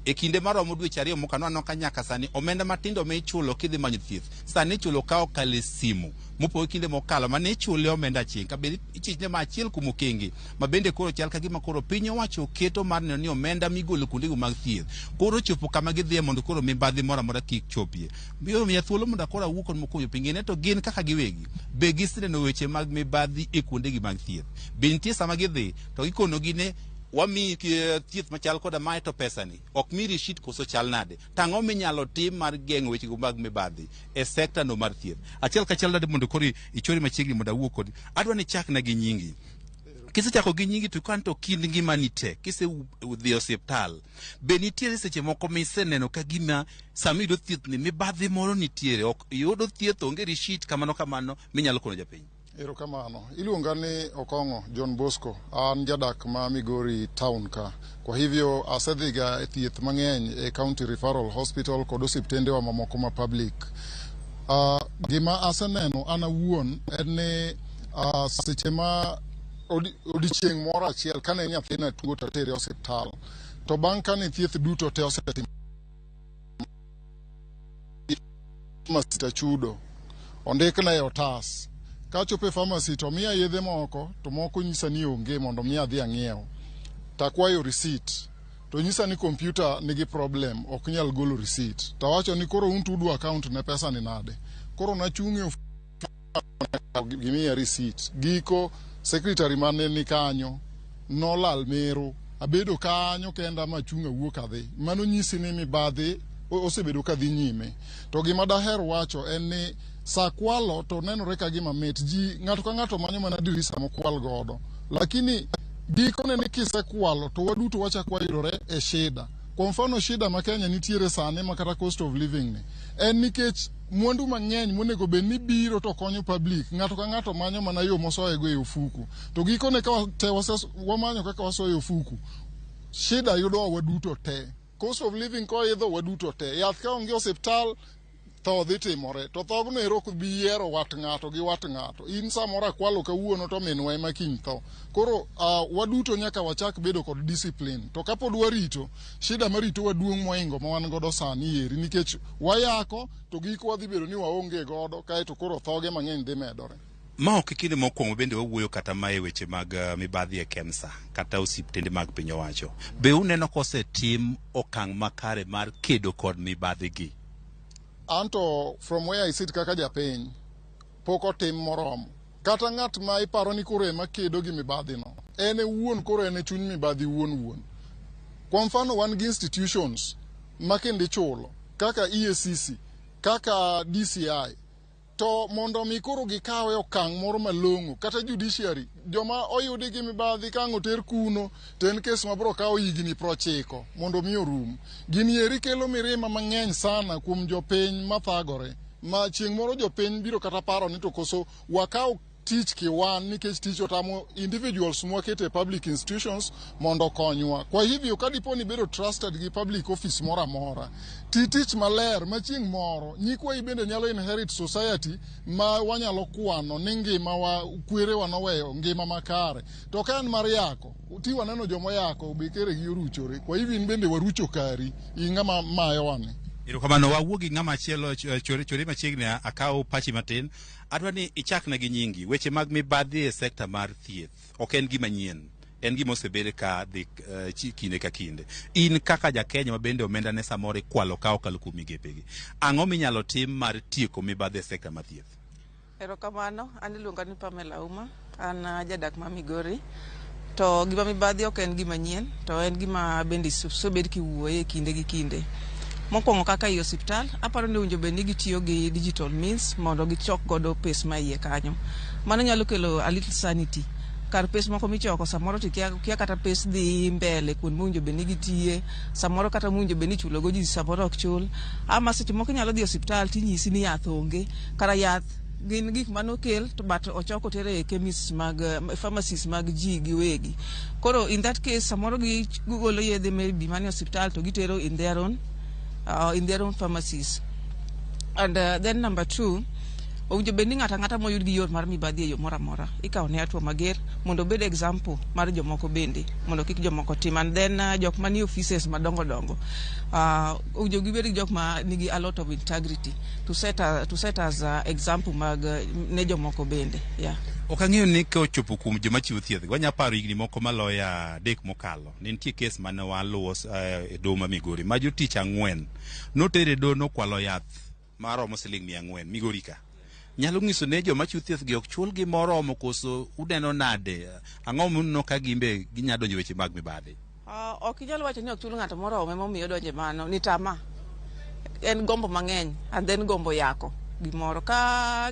e kinde maromo dweche 2 mokalo, waneno ka nyaka sani omenda matindo michulo kidhi manyo thieth sani ichulo ka okalo e simu, mopogore kinde mokalo mane ichule omenda aching'. Ka bende ichich ne ma achiel kuom okenge ma bende koro chal ka gima koro piny owacho oketo mar neno ni omenda migolo kuondego mag thieth koro chopo kama gidhiye mondo koro mibadhi moro amora kik chopie. Biro miya thuolo mondo akoro awuo kod moko kuom jopiny ne to gin kaka giwegi be giseneno weche mag mibadhi e kuondegi mag thieth. Be nitie sama gidhi to gikonogi ne wamiyi thieth machal koda mae to pesani ok mi receipt koso chal nade? To ang'o minyalo tim mar geng'o wechego mag mibadhi e sekta no mar thieth? Achiel kachiel nade mondo koro ichori machiegni mondo awuo kodi. Adwa ni ichakna gi nyingi. Kisechako gi nyingi to kan to kind ngimani te kise dhi e osiptal be nitiere seche moko miseneno ka gima sama iyudo thieth ni mibadhi moro nitiere, ok iyudo thieth, onge receipt kamano kamano minyalo kono japiny? Erokamano. Iluonga ni Okong'o John Bosco. An jadak ma Migori town ka. Kwa hivyo asedhiga e thieth mang'eny e County Referral Hospital kod osiptendewa mamoko ma public. Gima aseneno an awuon en ni seche ma odiechieng' moro achiel kane nyathina tuo to atere osiptal, to bang' kane thieth duto te osetim pharmacy tachudo ondikna e otas kachopo e pharmacy to miya yedhe moko to moko nyisa ni onge mondo mi adhi ang'iew takwayo receipt to nyisa ni kompyuta nigi problem ok nyal golo receipt tawacho ni koro un to udwa account ne pesa ni nade koro nachung' e gimiya receipt giko secretary mane ni kanyo nolal meru Abedo kanyo kenda machung' awuok adhi. Mano nyisi ni mibadhi osebedo ka dhi nyime. To gima daher wacho en ni sa kwalo to nenore ka gima mit. Ji ng'ato ka ng'ato manyo mana dirisa mokwal godo. Lakini gikone ni kisekwalo to waduto wachako wayudore e shida. Kwa mfano shida ma Kenya nitiere sani ma kata cost of living ni en nikech mwandu mang'eny monego bed ni biro to konyo public ng'ato ka ng'ato manyo mana yo mosoyego e ofuku to gikone ka te wamanyo kaka wasoyo e ofuku shida yudowa waduto te cost of living koidho waduto te yath ka onge osiptal tho dhi timore to thogno ero ok bi yiero wat ng'ato gi wat ng'ato in samoro akwalo kawuono to minwa ema kiny tho koro waduto nyaka wachak bedo kod discipline to kapod warito shida maritowa duong' moingo ma wan godo sani eri nikech wayako to giko wadhi bedo ni waonge godo kaeto koro thoge mang'eny dhi medore. Ma ok e kinde mokwongo bende wawuoyo kata ma e weche mag mibadhi e KEMSA kata osiptende mag piny owacho. Be uneno kosetim okang' makare mar kedo kod mibadhi gi? Anto from where I sit kaka japiny pok otim moromo. Kata ng'at ma iparo ni koro ema kedo gi mibadhi no, en e wuon koro en e chuny mibadhi wuon wuon. Kwa mfano wan gi institutions ma kendo ichulo kaka EACC, kaka DCI, to mondo mi koro gikawe okang' moro malong'o kata judiciary joma oyudi gi mibadhi ka ang' oter kuno to en kes mabiro kawo higni 90 mondo mi orum. Gini eri kelo mirima mang'eny sana kuom jopiny mathagore ma chieng' moro jopiny biro kata paro ni to koso wakaw tich kiwan nikech tich otamo individuals mwakete e public institutions mondo okonywa. Kwa hivyo ka dipo ni ibedo trusted gi public office moro amora, ti tich maler ma chieng' moro nyikwayi bende nyalo inherit society ma wanyalo kwano ni ngimawa kwerewa noweyo ngima makare. To ka en mar yako, ti waneno joma oyako be keregi oruchore. Kwa hivyo in bende warucho kari, in ng'ama mayowani. Erokamano, wawuo gi ng'ama chielo chore, chore machiegni akaw pachi matin. Adwa ni ichakna gi nyingi. Weche mag mibadhi e sekta mar thieth ok en gima nyien. En gima osebed ka dhi kinde ka kinde. In kaka ja Kenya ma bende omenda ne samoro ikwalo ka okalo kuom migepegi. Ang'o minyalo tim mar tieko mibadhi e sekta mar thieth? Erokamano, an iluonga ni Pamela Auma, an jadak ma Migori. To gima mibadhi ok en gima nyien, to en gima bende osebed kiwuoye kinde gi kinde. Mokwongo kaka ei osiptal, aparo ni owinjo bed ni gitiyo gi digital means mondo gichok godo pes ma iye kanyo. Mano nyalo kelo a little sanity. Kar pes moko michoko samoro to ikia kata pes dhi mbele kuond mowinjo bed ni gitiye, samoro kata mowinjo bed ni ichulo go ji samoro ok chul. Ama seche moko inyalo dhi e osiptal tinyisi ni yath onge, kara yath gin gik manokel to but ochok oter e chemists mag pharmacies mag ji giwegi. Koro in that case samoro gigolo yedhe maybe manie osiptal to gitero in their own pharmacies. And then number two, owinjo bed ni ng'ato ang'ata moyud gi yor mar mibadhi e yo moro amora ikawo ne hatua mager mondo obed example mar jomoko bende mondo kik jomoko tim. And then jok manie offices madongo dongo owinjo gibed gi jok ma nigi a lot of integrity to set as example mag ne jomoko bende, yeah. Ok ang'eyo ni ka ochopo kuom joma chiwo thieth, wanya paro higni moko maloyo 3 mokalo. Ne nitie kes mane waluwo e doho ma Migori ma jotich 4 noter e doho nokwalo yath maromo siling 400 Migori ka. Nyalo nyiso ne joma chiwo thieth gi ok chul gi moromo koso uneno nade? Ang'o muneno ka gimbe ginya donjo weche mag mibadhi? Ok inyal wacho ni ok chul ng'ato moromo emomiyo odonjo e mano ni tama. En gombo mang'eny and then gombo yako gimoro ka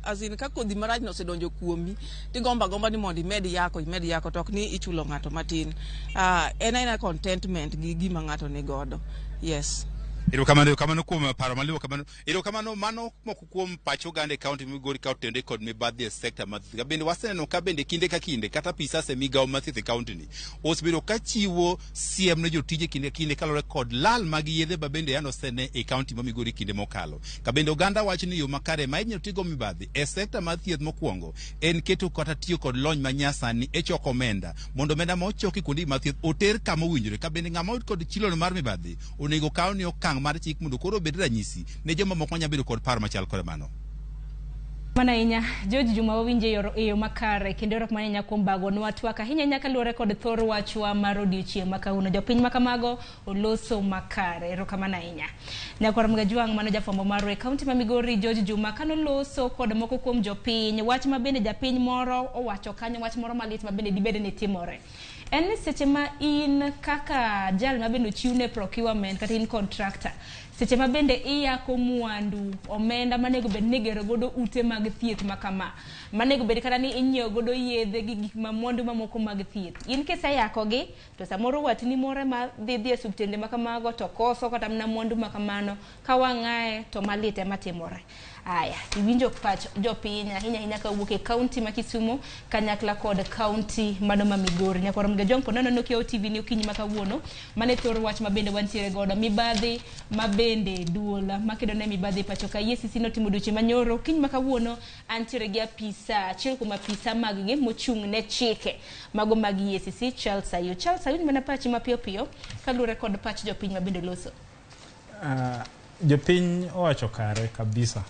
as in ka kodhi marach no osedonjo kuomi tigombo agomba ni mondo imed yako imed yako to ok ni ichulo ng'ato matin. En aena contentment gi gima ng'ato ni godo. Yes. Erokamano, erokamano kuom paro maliwo kamano. Erokamano, mano moko kuom pach oganda e kaunti Migori ka otende kod mibadhi e sekta mar thieth. Bende waseneno ka bende kinde ka kinde kata apisas e migawo mar thieth e kaunti ni osebedo ka chiwo siem ne jotije kinde ka kinde kaluwore kod lal mag yedhe ma bende yande osene e kaunti ma Migori kinde mokalo. Ka bende oganda wacho ni yo makare ma inyalo tigo mibadhi e sekta mar thieth mokwongo en keto kata tiyo kod lony ma nyasani e choko omenda mondo omenda ma ochoki kuonde mag thieth oter kama owinjore. Ka bende ng'ama oyud kod chilono mar mibadhi onego kaw ni okang' mar chik mondo koro obed ranyisi ne joma moko manyalo bedo kod paro machal kod mano. Mana ahinya George Juma wawinje e yo makare kendo erokamano ahinya kuom bagonwa twak ahinya ahinya kaluwore kod thor wachwa mar odiochieng' ma kawuono. Jopiny ma kamago oloso makare. Erokamano ahinya. Nyakwar Mgajwang' mano jafwambo marwa e kaunti ma Migori George Juma kanoloso kod moko kuom jopiny wach ma bende japiny moro owacho kanyo wach moro malit ma bende dibed ni timore. En ni seche ma in kaka jal ma bende ochiwne procurement kata in contractor, seche ma bende iyako mwandu omenda manego bed ni igero godo ute mag thieth ma kama, manego bed kata ni inyiewo godo yedhe gi gik ma mwandu mamoko mag thieth. In kiseyakogi to samoro watni moro ma dhi dhi e osiptende ma kamago to koso kata mana mwandu ma kamano, ka wang'aye to malit ema timore. Aya, iwinjo pach jopiny ahinya ahinya kawuok e kaunti ma Kisumu kanyakla kod kaunti mano ma Migori. Nyakwar Mgejong pod neno Kiewo TV ni okinyi ma kawuono, mane thor wach ma bende wantiere godo mibadhi ma bende duol makedo ne mibadhi pacho ka EACC notimo odiochieng' manyoro. Okinyi ma kawuono antiere gi apisa, achiel kuom apisa mag gi mochung' ne chike mago mag EACC, Charles Ayu. Charles Ayu, mana pachi mapiyo piyo kaluwore kod pach jopiny ma bende loso. Jopiny owacho kare kabisa.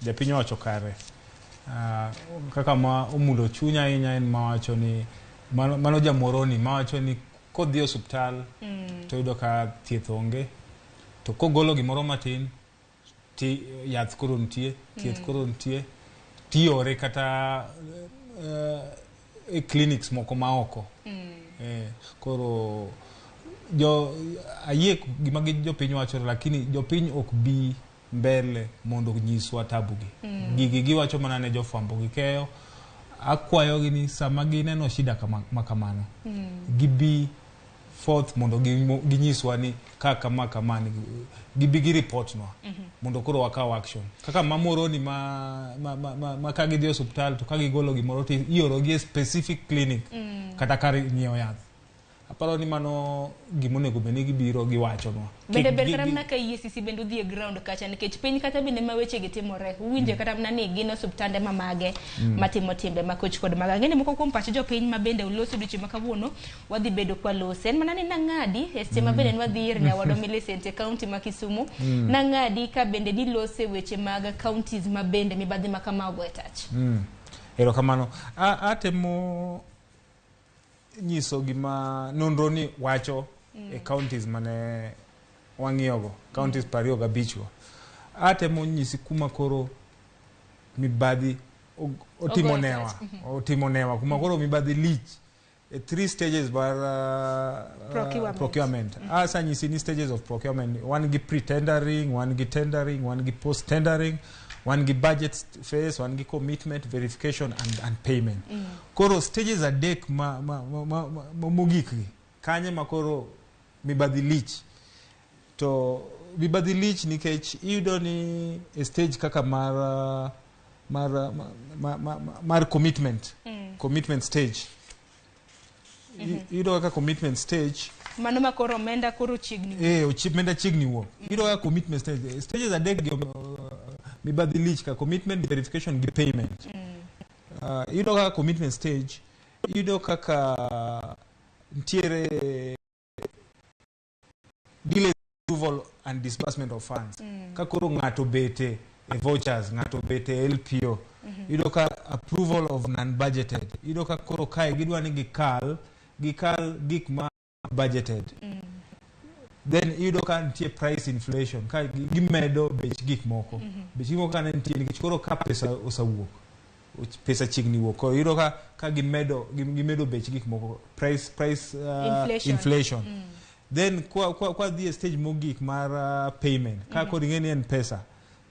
Japiny owacho kare. Kaka ma omulo chunya ahinya en mawacho ni mano jamoroni mawacho ni kodhi e osuptal to yudo ka thieth onge, to kogolo gimoro matin ti yath koro nitie, thieth koro nitie, tiore kata e clinics moko ma oko. Koro jo ayie gima gi jopiny wacho, lakini jopiny ok bi mbele mondo nyiswa tabu gi. Gigi giwacho mana ne jofwambo gi keyo. Akwayogi ni sama gineno shida kama, ma kamano, gibi forth mondo ginyiswa ni ka kama kama ni gibi gi report nwa mondo koro wakaw action. Kaka mamoroni ma ka gidhi e osuptal to ka gigolo gimoro to iorogi e specific clinic kata kar nyiewo yath. Aparo ni mano gimonego bed ni gibiro giwachonwa. Bende ber kata mana ka EACC bende odhi e ground kacha, nikech piny kata bende ma weche gi timore, uwinje kata mana ni gin osuptande ma mage matimo timbe makoch kod maga. Ang'e ni moko kuom pach jopiny ma bende uloso odiochieng' ma kawuono wadhi bedo kwa lose. En mana ni nang'adi e seche ma bende nwadhi ir nyawadwa Millicent e kaunti ma Kisumu. Nang'adi ka bende nilose weche mag counties ma bende mibadhi ma kama ogo e tach. Erokamano. Atemo nyiso gima nonro ni wacho e counties mane wang'iyogo, counties 25 go. Atemo nyisi kuma koro mibadhi otimo newa, otimo newa kuma koro mibadhi lich e 3 stages mar procurement. Asa nyisi ni stages of procurement, wan gi pre-tendering, wan gi tendering, wan gi post-tendering, wan gi budget phase, wan gi commitment, verification and payment. Koro stages adek ma mogik gi kanye ma koro mibadhi lich. To mibadhi lich nikech iyudo ni e stage kaka mar commitment, commitment stage. Iyudo kaka commitment stage mano ma koro omenda koro chiegni. Omenda chiegni wuok. Iyudo kaka commitment stage, stages adek gi mibadhi lich ka commitment, verification gi payment. Iyudo kaka commitment stage, iyudo kaka nitiere delay approval and disbursement of funds. Ka koro ng'ato bete e vouchers, ng'ato bete e LPO. Iyudo ka approval of non-budgeted. Iyudo ka koro kae gidwa ni gikal gik ma budgeted. Then iyudo ka nitie price inflation, ka gimedo bech gik moko. Bech gik moko ka ne nitie nikech koro ka pesa osewuok, pesa chiegni wuok. Koro iyudo ka gimedo bech gik moko, price inflation. Then kwa dhi e stage mogik mar payment, ka koro ing'e ni en pesa,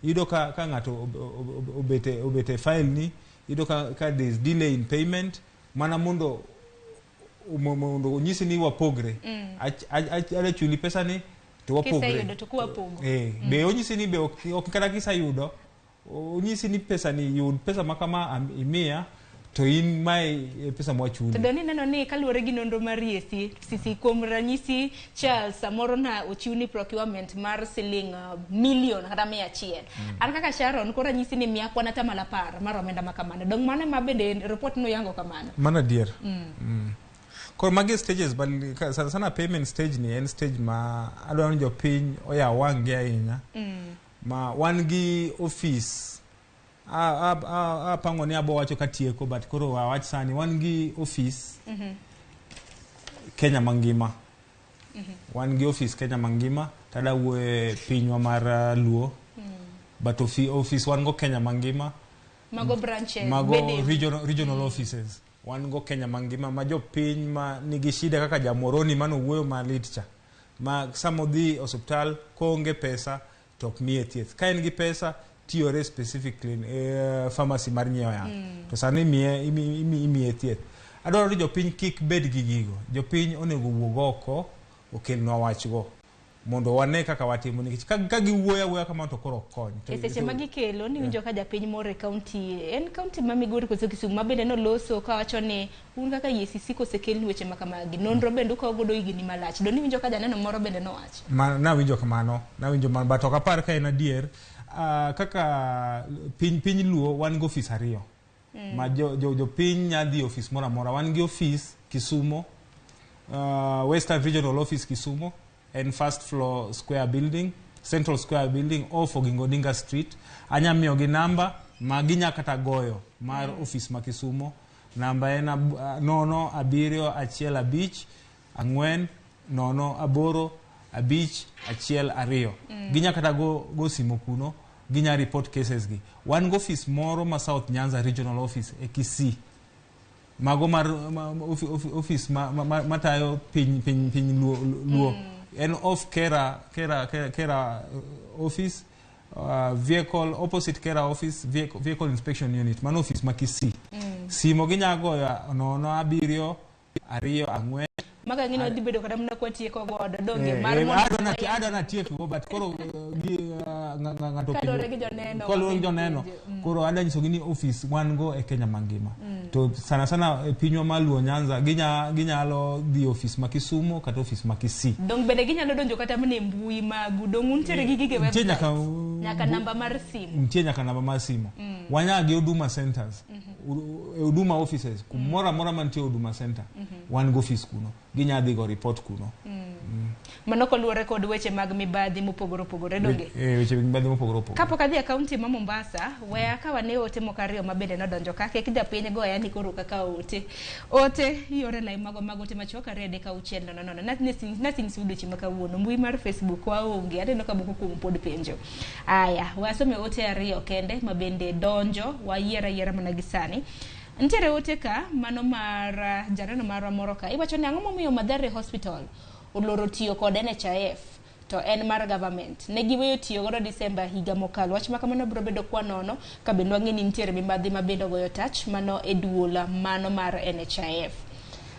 iyudo ka ng'ato obete file ni, iyudo ka there is delay in payment, mana mondo onyisi ni wapogre. Adwa chuli pesa ni to wapogre. Kiseyudo to kuwapogo. Be onyisi ni be ok kata kiseyudo, onyisi ni pesa ni yud pesa ma kama imiya to in mae pesa mwachuli. To doni neno ni kaluwore gi nonro mar EACC kuom ranyisi Charles samoro na ochiwni procurement mar siling milion kata 100. An kaka Sharon koro ranyisi ni miya kwan atamalo 10 mar omenda ma kamano. Dong mano ma bende report no yango kamano. Mano adier. Koro magi stages, but sana sana payment stage ni en stage ma adwaro ni jopiny oyaw wang'gi ahinya. Ma wan gi office apango ni abo wacho katieko, but koro wawach sani wan gi office Kenya mangima. Wan gi office Kenya mangima, tada wuoye pinywa mar Luo. But office wan go Kenya mangima. Mago branches, mago regional offices. wan go Kenya mangima ma jopiny ma nigi shida kaka jamoroni manowuoyo malit cha ma sama odhi osuptal koonge pesa to ok miye thieth ka en gi pesa tiyore specific pharmacy mar nyiewo yath to sani imiye thieth. Adwaro ni jopiny kik bed gi gigo. Jopiny onego wuog oko okelnwa wachgo mondo wane kaka watimo nikech ka giwuoyo awuoya kamano to koro ok kony. E seche ma gikelo ni winjo ka japiny moro e kaunti en kaunti ma Migori koso Kisumu ma bende noloso kawacho ni un kaka EACC kosekelni weche ma kamagi nonro bende ukawo godo higni malach do ni winjo ka janeno moro bende nowacho. Nawinjo kamano, nawinjo mano but ok apar ka en adier. Kaka piny Luo wan gi ofis ariyo ma jopiny nyalo dhi ofis moro amora. Wan gi ofis Kisumo, Western Regional Office Kisumo en first floor square building, Central Square Building off Oginga Odinga Street. Anya miyogi namba ma ginya kata goyo mar ofis ma Kisumo. Namba en 0 7 1 5 4 0 8 5 1 2. Ginya kata go simo kuno, ginya report cases gi. Wan go ofis moro ma South Nyanza Regional Office e Kisii. Mago mar ofis matayo piny Luo. En off Kera office, vehicle opposite Kera office, vehicle inspection unit. Mano office ma Kisii. Simo ginya goyo 0 7 2 4. Maga ngino dhi bedo kata mana kwatieko godo donge mar mondo adwa natiek go but koro ng'ato kaluwore gi joneno kaluwore gi joneno koro adwa nyisogi ni ofis wan go e Kenya mangima to sana sana e pinywa mar Luo Nyanza ginyalo dhi ofis ma Kisumo kata ofis ma Kisii. Dong bende ginyalo donjo kata mana e mbui magu dong untiere gi gige website nyaka namba mar simu nitie nyaka namba mar simu. Wanya gi Huduma centers, Huduma offices kumoro amora mantie Huduma center wan go ofis kuno ginya dhi go report kuno. Mano koluwore kod weche mag mibadhi mopogore opogore donge? Weche mag mibadhi mopogore opogore. Kapok adhi e kaunti ma Mombasa, weya ka wane ote moko ariyo ma bende nodonjo ka kik japiny goya ni koro kaka ote. Ote yore lai mago mag ote machuok 2 3 6 0 0. Nothing odiochieng' ma kawuono. Mbui mar Facebook waonge, aneno ka moko kuom pod penjo. Aya, wasome ote ariyo kende ma bende donjo, wayier ayiera mana gi sani. Nitiere ote ka mano mar janeno marwa moro ka iwacho ni ang'o momiyo Mathare Hospital oloro tiyo kod NHIF to en mar government ne giweyo tiyo godo December higa mokalo. Wach ma kamano biro bedo kwa nono ka bende wang'e ni nitiere mibadhi ma bende ogoyo tach mano e duol mano mar NHIF.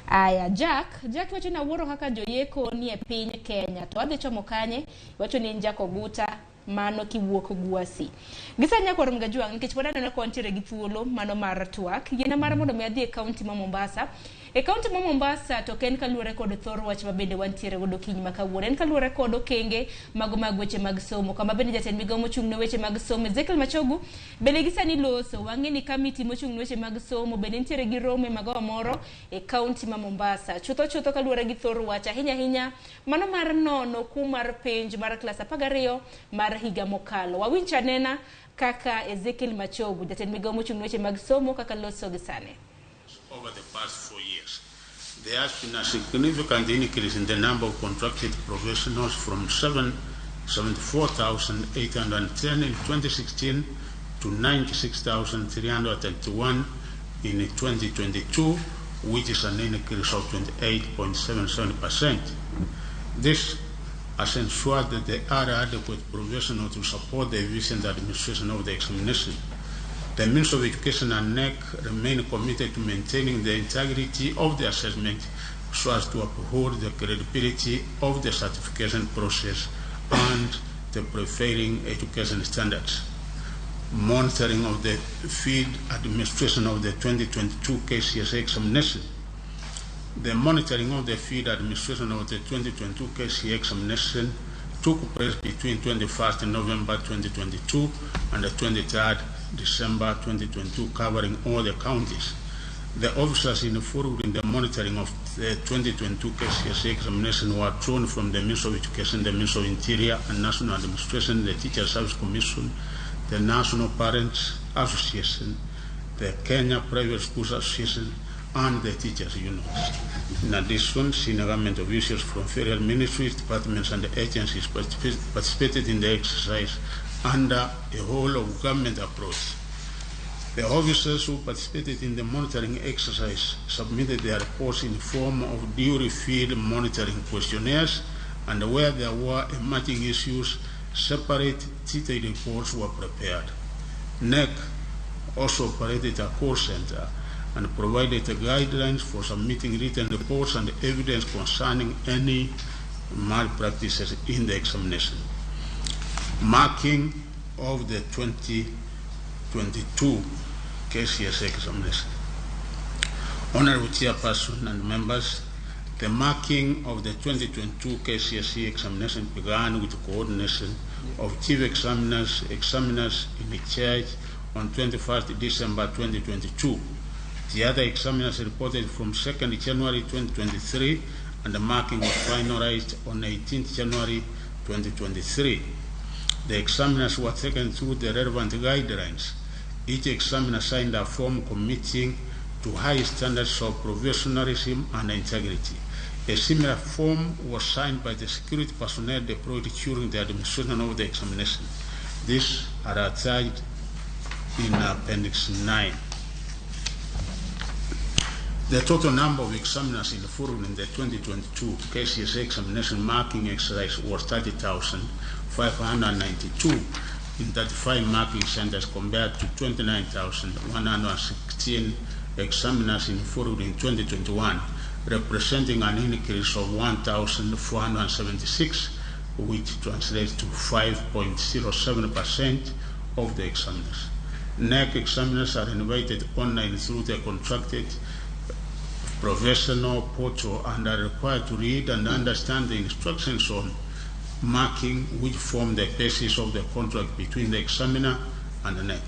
Aya, Jack wacho ni awuoro kaka joyeko ni e piny Kenya to adhi chomo kanye? Wacho ni en Jack Oguta mano kiwuok Gwasi. Gisani nyakwar Mgajwang' nikech pod aneno ka wantiere gi thuolo mano mar twak. Yiena mar mondo mi adhi e kaunti ma Mombasa. E kaunti ma Mombasa to ok en kaluwore kod thor wach ma bende wantiere godo kiny ma kawuono. En kaluwore kod okenge mago mag weche mag somo. Kama bende jatend migawo mochung' ne weche mag somo Ezekiel Machogu bende gisani loso. Wang'e ni kamiti mochung' ne weche mag somo bende nitiere gi romo e magawa moro e kaunti ma Mombasa. Chutho chutho kaluwore gi thor wach ahinya ahinya mano mar nono kum mar penj mar klas 12 mar higa mokalo. Wawinj anena kaka Ezekiel Machogu jatend migawo mochung' ne weche mag somo kaka loso gi sani. Over the past 4 years, there has been a significant increase in the number of contracted professionals from 74,810 in 2016 to 96,331 in 2022, which is an increase of 28.77%. This has ensured that there are adequate professionals to support the efficient administration of the examination. The Ministry of Education and NEC remain committed to maintaining the integrity of the assessment so as to uphold the credibility of the certification process and the prevailing education standards. Monitoring of the field administration of the 2022 KCSE examination. The monitoring of the field administration of the 2022 KCSE examination took place between 21st November 2022 and the 23rd December 2022, covering all the counties. The officers involved in the monitoring of the 2022 KCSE examination were drawn from the Ministry of Education, the Ministry of Interior and National Administration, the Teacher Service Commission, the National Parents Association, the Kenya Private Schools Association, and the Teachers Unions. In addition, senior government officials from federal ministries, departments, and agencies participated in the exercise under a whole of government approach. The officers who participated in the monitoring exercise submitted their reports in the form of duty field monitoring questionnaires, and where there were emerging issues, separate detailed reports were prepared. KNEC also operated a call center and provided guidelines for submitting written reports and evidence concerning any malpractices in the examination. Marking of the 2022 KCSE examination. Honorable Chairperson and members, the marking of the 2022 KCSE examination began with the coordination of chief examiners, examiners in the charge on 21st December 2022. The other examiners reported from 2nd January 2023, and the marking was finalized on 18th January 2023. The examiners were taken through the relevant guidelines. Each examiner signed a form committing to high standards of professionalism and integrity. A similar form was signed by the security personnel deployed during the administration of the examination. These are attached in Appendix 9. The total number of examiners in full in the 2022 KCSE examination marking exercise was 30,592 in 35 marking centers compared to 29,116 examiners in full in 2021, representing an increase of 1,476, which translates to 5.07% of the examiners. KNEC examiners are invited online through the contracted professional portal and are required to read and understand the instructions on marking, which form the basis of the contract between the examiner and the KNEC.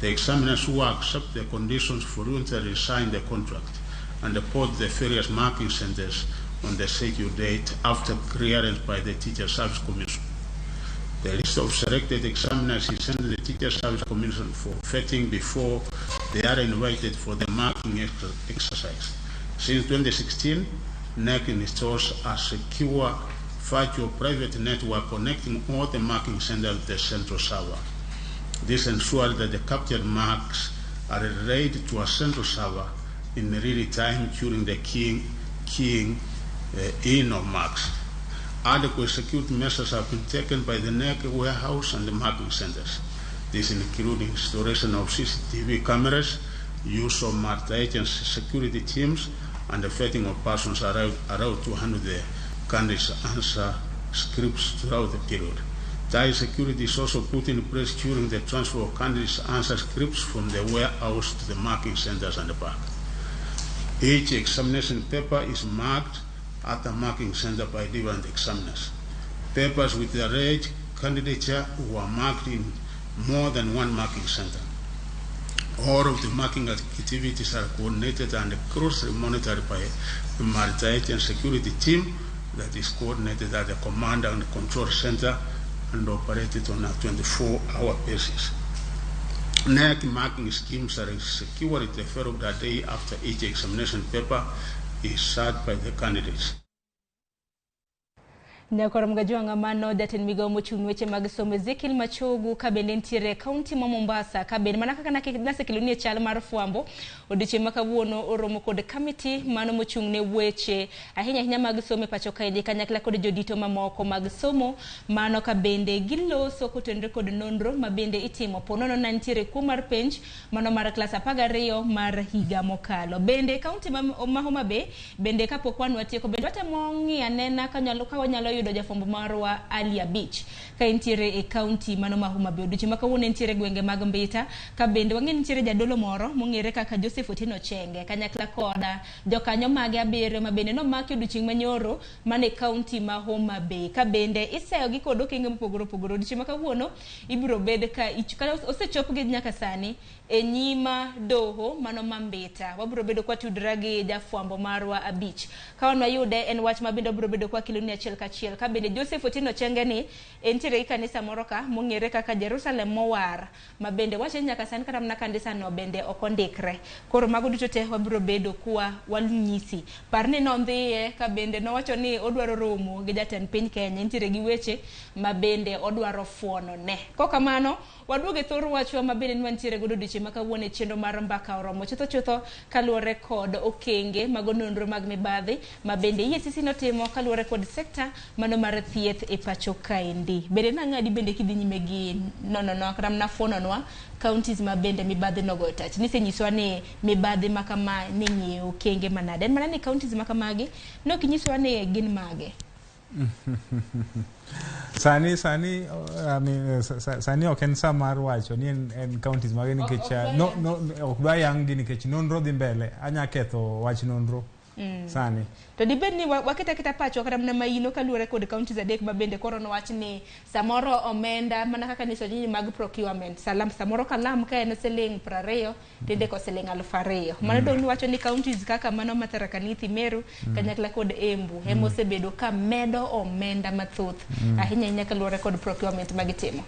The examiners who accept the conditions voluntarily sign the contract and report the various marking centers on the scheduled date after clearance by the Teacher Service Commission. The list of selected examiners is sent to the Teacher Service Commission for vetting before they are invited for the marking exercise. Since 2016, KNEC installs a secure virtual private network connecting all the marking centers to the central server. This ensures that the captured marks are relayed to a central server in real time during the keying in of marks. Adequate security measures have been taken by the KNEC warehouse and the marking centers. This includes installation of CCTV cameras, use of multi-agency security teams, and the vetting of persons allowed to handle the candidates' answer scripts throughout the period. Tight security is also put in place during the transfer of candidates' answer scripts from the warehouse to the marking centers and the back. Each examination paper is marked at the marking center by different examiners. Papers with the alleged candidature were marked in more than one marking center. All of the marking activities are coordinated and closely monitored by the multi-agency security team that is coordinated at the command and control center and operated on a 24-hour basis. KNEC marking schemes are securely developed a day after each examination paper is sat by the candidates. Nyakoro Mgajwanga mano jatend migao mochung' weche mag somo Ezekiel Machogu ka bende nitiere e kaunti ma Mombasa ka bende mana kaka nasekeloni e chal mar fwambo odiochieng' ma kawuono oromo kod kamiti mano mochung' ne weche ahinya ahinya mag somo e pacho kaendi kanyakla kod jodito mamoko mag somo mano ka bende giloso kotenore kod nonro ma bende itimo ponono na nitiere kuo mar penj mano mar klas 12 mar higa mokalo. Bende kaunti ma Homa Bay bende kapok wan watieko bende watemo ng'iyo anena ka wanyalo yudo jafwambo marwa Alia Beach ka entiere e kaunti mano ma Homa Bay. Odiochieng' ma kawuono entiere gwenge mag Mbita ka bende wang'e nitiere jadolo moro mong'ere kaka Joseph Otieno Chenge kanyakla koda jokanyo mage 7 ma bende nomaki odiochieng' manyoro mane kaunti ma Homa Bay ka bende iseyogi kod okenge mopogore opogore. Odiochieng' ma kawuono ibiro bed ka osechopgi nyaka sani e nyima doho mano ma Mbita. Wabiro bedo kwa tudra gi jafwambo marwa Abich ka wan wayude en wach ma bende wabiro bedo kwa keloni achiel kachiel. auchiel. Ka bende Joseph Otieno Chenge ni entiere gi kanisa moro ka mong'ere kaka Jerusalem Mowar, ma bende wacho ni nyaka sani kata mana kanisa no bende ok ondikre. Koro mago duto te wabiro bedo kwa wanyisi. Par ni nondhiye ka bende nowacho ni odwaro romo gi jatend piny Kenya, entiere gi weche ma bende odwaro fuono ne. Kokamano, waduogo e thor wachwa ma bende nwantiere godo odiochieng' ma kawuono e chenro mar Mbaka Oromo. Chutho chutho kaluwore kod okenge mago nonro mag mibadhi ma bende EACC notimo kaluwore kod sekta mano mar thieth e pacho kaendi. Bende nang'adi bende kidhi nyime gi nononwa kata mana fuononwa counties ma bende mibadhi nogoyo tach. Nisenyiswa ni mibadhi ma kama ni ng'iyo okenge manade. En mana ni counties ma kamagi nok inyiswa ni gin mage. Sani sani I mean, sani ok en sa mar wacho ni en counties mage nikech no, no, ok dwa yang gi nikech nonro dhi mbele. Anya ketho wach nonro sani. To dibed ni waket aketa pachwa kata mana maino kaluwore kod counties adek ma bende koro nowach ni samoro omenda mana kaka nyiso nyinyi mag procurement salam samoro kalam ka en siling 20 tindiko siling 2000. Mano dong' niwacho ni counties kaka mano ma Tharaka Nithi, Meru kanyakla kod Embu ema osebedo ka medo omenda mathoth ahinya ahinya kaluwore kod procurement magitimo.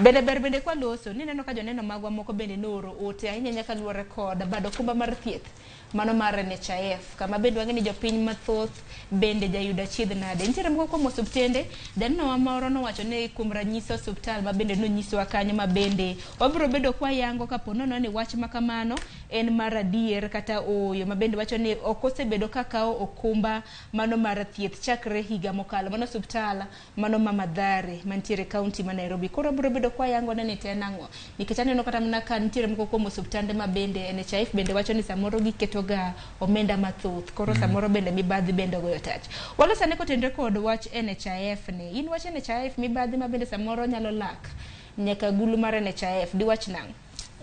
Bende ber bende kwaloso ni neno ka joneno magwa moko bende nooro ote ahinya ahinya kaluwore kod bad okumba mar thieth mano mar NHIF kama bende wang'e ni jopiny mathoth bende jayudo achiedh nade. Nitiere moko kuom osuptende, janenowa moro nowacho ni kuom ranyisi osuptal ma bende nonyiswa kanyo ma bende wabiro bedo kwayango kapo nono ni wach ma kamano en mar adier kata ooyo, ma bende wacho ni ok osebedo ka kawo okumba mano mar thieth chakre higa mokalo. Mano osuptal mano ma Mathare mantiere kaunti ma Nairobi. Koro wabiro bedo kwayango ne ni to en ang'o, nikech aneno kata mana ka nitiere moko kuom osuptande ma bende NHIF bende wacho ni samoro giketo ga omenda mathoth, koro samoro bende mibadhi bende ogoyo tach. Waloso ane kotenre kod wach NHIF ni, in wach NHIF mibadhi ma bende samoro nyalo lak nyaka gulu mar NHIF, diwach nang'o?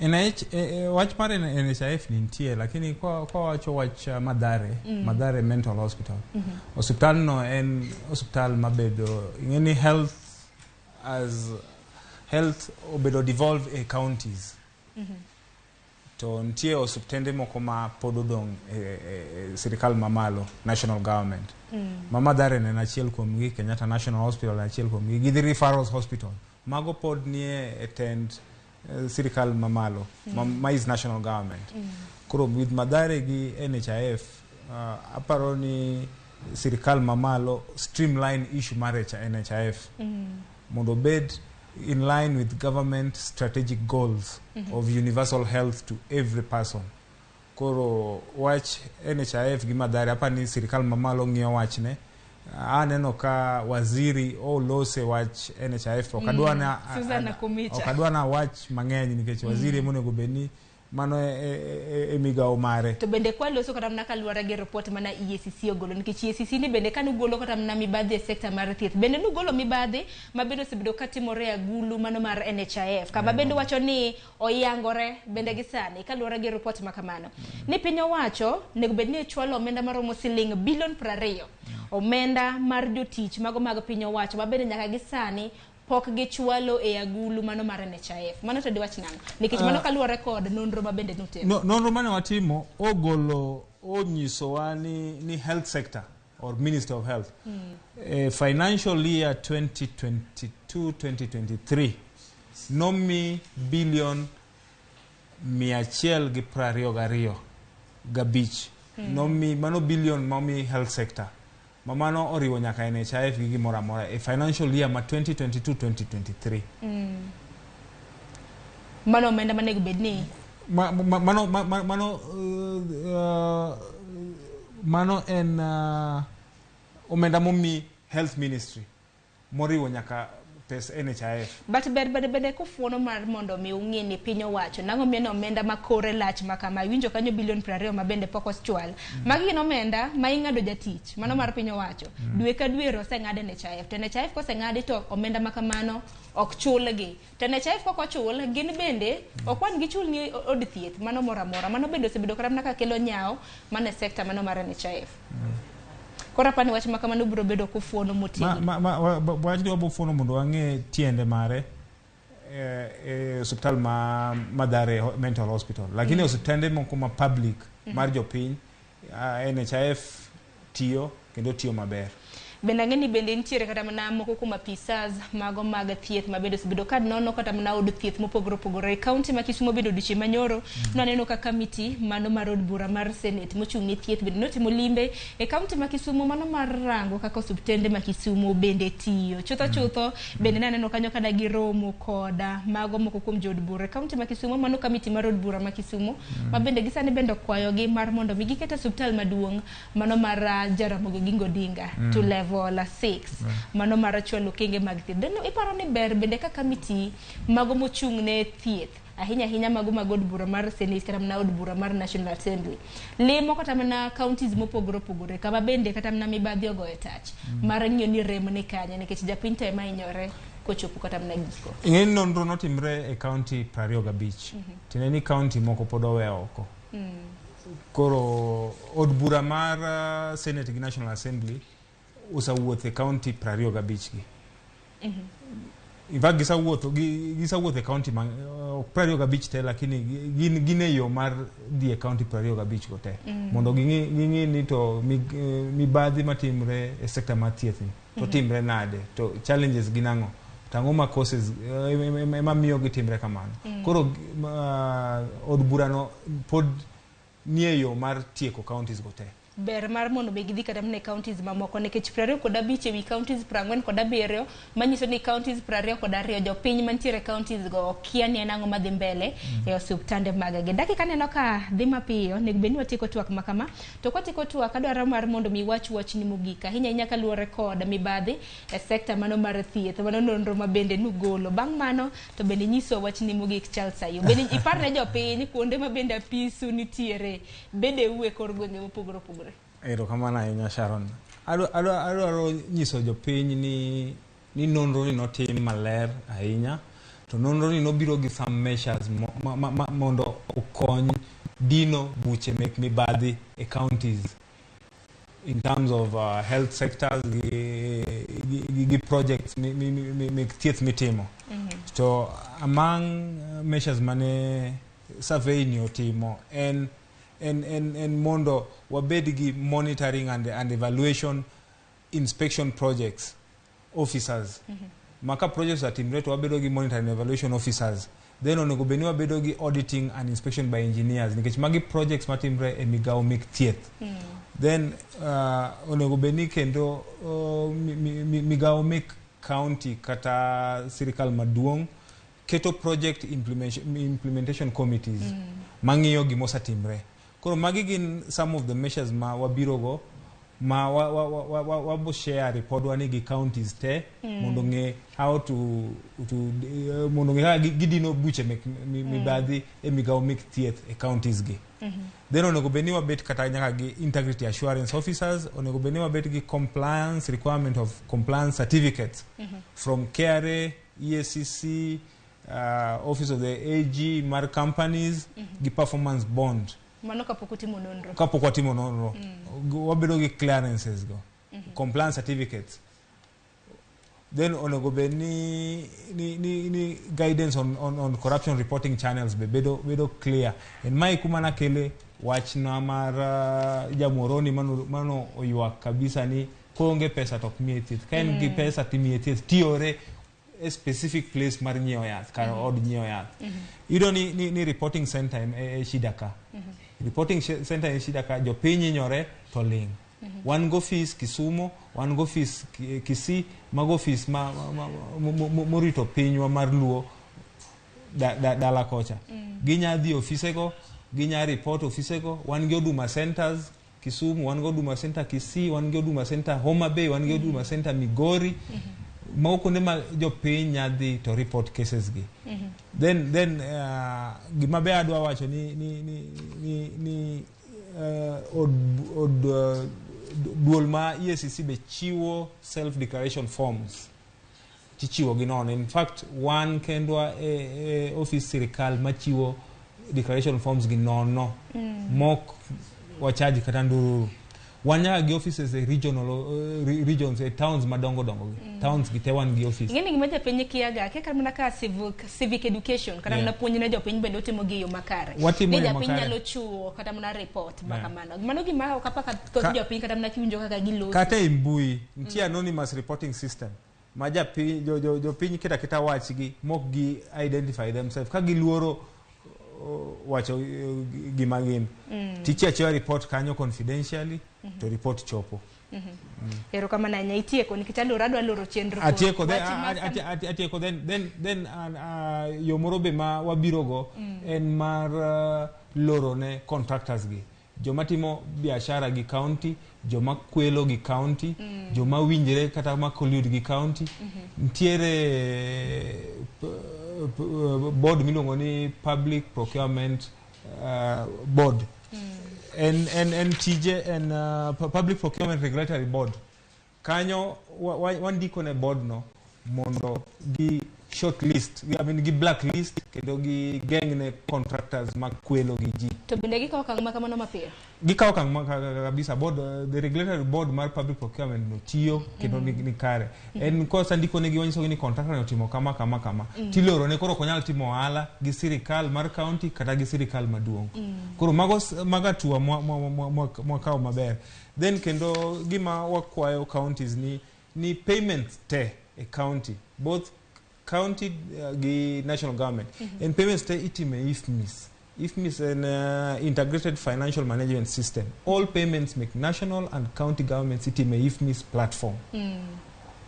NH, wach mar NHIF ni nitie, lakini kwa wacho wach Mathare, Mathare Mental Hospital. Osiptal no en osiptal mabedo, ing'e ni health as health obedo devolve e counties. To nitie osiptende moko ma pod odong' e sirikal mamalo, national government. Ma Mathare en achiel kuomgi, Kenyatta National Hospital en achiel kuomgi, gi the Referrals Hospital. Mago pod nie e tend sirikal mamalo, ma is national government. Koro with Mathare gi NHIF, aparo ni sirikal mamalo streamline issue mar NHIF mondo obed in line with government strategic goals of universal health to every person. Koro wach NHIF gi Mathare, apa ni sirikal mamalo ng'iyo wachne. Aneno ka waziri olose wach NHIF, ok adwa na Susan Nakhumicha. Ok adwa na wach mang'eny nikech waziri monego bed ni mano e migawo mare. To bende kwaloso kata mana kaluwore gi report mana EACC ogolo, nikech EACC ni bende kanugolo kata mana mibadhi e sekta mar thieth, bende nugolo mibadhi ma bende osebedo katimore e agulu mano mar NHIF, kama bende wacho ni oyangore bende gi sani kaluwore gi report ma kamano ni piny owacho onego bed ni chwalo omenda maromo siling bilion 20 omenda mar jotich mago mag piny owacho ma bende nyaka gi sani pok gichwalo e agulu mano mar NHIF. Mano to diwach nang'o? Nikech mano kaluwore kod nonro ma bende nutimo. Nonro mane watimo ogolo onyisowa ni health sector or Minister of Health financial year 2022-2023 nomi bilion 122.5 nomi mano bilion momi health sector ma mano oriwo nyaka NHIF gi gimoro amora e financial year ma 2022-2023. Mano omenda manego bed ni mano en omenda momi health ministry moriwo nyaka pes NHIF. But ber bende kufuono mar mondo mi ung'e ni piny owacho nang'o mieno omenda ma kore lach ma kama iwinjo kanyo bilion 20 ma bende pok ochwal. Magi gin omenda ma ing'ado jatich mano mar piny owacho. Dwe ka dwe oseng'ad NHIF. To NHIF koseng'adi to omenda ma kamano ok chulgi. To NHIF kok ochul gin bende ok wan gichul ni od thieth mano moro amora. Mano bende osebedo kata mana ka kelo nyawo mano e sekta mano mar NHIF. Koro apani wach ma kamano biro bedo kufuono motegno. Wachni wabo fuono mondo wang'e tiende mare e osiptal ma Mathare Mental Hospital. Lakini osiptende moko ma public mar jopiny NHIF tiyo kendo tiyo maber. Bende ang'e ni bende nitiere kata mana moko kuom apisas mago mag thieth ma bende osebedo ka nono kata mana od thieth mopogore opogore e kaunti ma Kisumo. Bende odiochieng' manyoro naneno ka kamiti mano mar od bura mar Senate mochung' ne thieth bende notimo limbe e kaunti ma Kisumo mano mar rango kaka osiptende ma Kisumo bende tiyo. Chutho chutho bende naneno kanyo kada giromo koda mago moko kuom jood bura e kaunti ma Kisumo, mano kamiti mar od bura ma Kisumo ma bende gisani bende okwayogi mar mondo mi giket osiptal maduong' mano mar Jaramogi Oginga Odinga to level 6 mano mar chwalo okenge mag thieth. Then iparo ni ber bende ka kamiti mago mochung' ne thieth ahinya ahinya mago mag od bura mar Senate kata mana od bura mar National Assembly limo kata mana counties mopogore opogore kama bende kata mana mibadhi ogoyo tach mar ng'iyo ni rem ni kanye, nikech japiny to ema hinyore kochopo kata mana giko. Ing'e ni nonro notimre e county 25. Tiende ni county moko pod owe oko. Koro od bura mar Senate gi National Assembly osewuotho e county 25 gi. In fact gisewuotho e county ok 25 te, lakini gin e yo mar dhi e county 25 go te mondo ging'i ni to mibadhi matimre e sekta mar thieth ni to timre nade, to challenges gin ang'o, to ang'o ma causes ema miyo gitimre kamano. Koro od burano pod nie yo mar tieko counties go te. Ber mar mondo be gidhi kata mana e counties mamoko, nikech 25 ewi counties 47 manyiso ni counties 22 jopiny mantiere e counties go okia ni en ang'o madhi mbele e osiptande maggi. Dakika neno ka dhi mapiyo, onego bed ni watieko twak ma kama. To kwatieko twak, adwaro mar mondo mi wach wachni mogik ahinya ahinya kaluwore kod mibadhi e sekta mano mar thieth, mano nonro ma bende nugolo. Bang' mano to bende nyiso wachni mogik, Charles Ayo. Bende ipar ne jopiny kuonde ma bende apisu nitiere bedeu e kor gwenge mopogore opogore. Erokamano ahinya, Sharon. Adwaro nyiso jopiny ni nonro ni notim maler ahinya, to nonro ni nobiro gi some measures mondo okony dino buche mek mibadhi e counties in terms of health sectors gi projects mek thieth mitimo. To among measures mane survey ni otimo en mondo wabed gi monitoring and evaluation inspection projects officers. Ma ka projects otimre to wabedo gi monitoring and evaluation officers. Then onego bed ni wabedo gi auditing and inspection by engineers, nikech magi projects matimre e migawo mek thieth. Then onego bed ni kendo migawo mek county kata sirikal maduong' keto project implementation committees mang'iyo gimosetimre. Koro magi gin some of the measures ma wabiro go ma wabo share report ni gi counties te mondo ng'e how to mondo ng'e kaka gidino buche mek mibadhi e migawo mek thieth e counties gi. Then onego bed ni wabet kata nyaka gi integrity assurance officers, onego bed ni wabet gi compliance requirement of compliance certificates from KRA, EACC, Office of the AG mar companies gi performance bond. Mano kapok utimo nonro. Kapok watimo nonro, wabedo gi clearances go, compliance certificates. Then onego bed ni guidance on corruption reporting channels be bedo clear. En mae kuma nakele wachna mar Jamoroni mano oywak kabisa ni koonge pesa to ok miye thieth, ka en gi pesa timiye thieth, tiore e specific place mar nyiewo yath, kar od nyiewo yath. Iyudo ni reporting center e shida ka. Reporting center e shida ka, jopiny hinyore to ling'. Wan go ofis Kisumo, wan go ofis Kisii, mago ofis ma morito pinywa mar Luo dala kocha. Ginya dhi ofisego, ginya report ofisego. Wan gi Huduma centers Kisumu, wan gi Huduma center Kisii, wan gi Huduma center Homa Bay, wan gi Huduma center Migori. Mago kuonde ma jopiny nya dhi to report cases gi. Then gima be adwa wacho ni od duol ma EACC be chiwo self declaration forms tichiwo gi nono. In fact, wan kendwa e ofis sirikal machiwo declaration forms gi nono mok wacharge kata ndururu. Wan nyaka gi offices e regional regions, e towns madongo dongo gi. Towns gi te wan gi office. Ing'e ni gima japiny kiaga kia kata mana ka civic education kata mana puonj ne jopiny bende utimo gi e yo makare. Watimo Ni e yo japiny makare. nyalo chiwo kata mana report ma kamano. Mano gima ok apar ka thoth jopiny kata mana kiwinjo kaka giloso. Kata e mbui nitie anonymous reporting system ma japiny jopiny keto aketa wachgi mok gi identify themselves ka giluoro wacho gima gin. Tichiwo achiwa report kanyo confidentially to report chopo. Erokamano ahinya, itieko nikech aloro adwa loro chenro koro. Atieko then. Wach ma Atieko then yo moro be ma wabiro go en mar loro ne contractors gi, joma timo biashara gi county, joma kwelo gi county, joma winjre kata ma collude gi county. Nitiere board miluongo ni Public Procurement Board. En tije en Public Procurement Regulatory Board. Kanyo wandiko ne board no mondo gi shortlist, I mean, gi blacklist kendo gi geng ne contractors ma kwelo gi ji. To bende gikawo okang' ma kamano mapiyo? Gikawo okang' ma kabisa. Board, the regulatory board mar public procurement no tiyo kendo ni kare. En kosandiko negi, wanyisogi ni contractor ni otimo kama kama kama, tiloro ne, koro ok onyal timo ohala gi sirikal mar county kata gi sirikal maduong'. Koro mago hatua mwakawo maber. Then kendo gima wakwayo counties ni payments te e county, both county gi national government, en payments te itimo e IFMIS. IFMIS en Integrated Financial Management System. All payments make national and county governments itimo e IFMIS platform.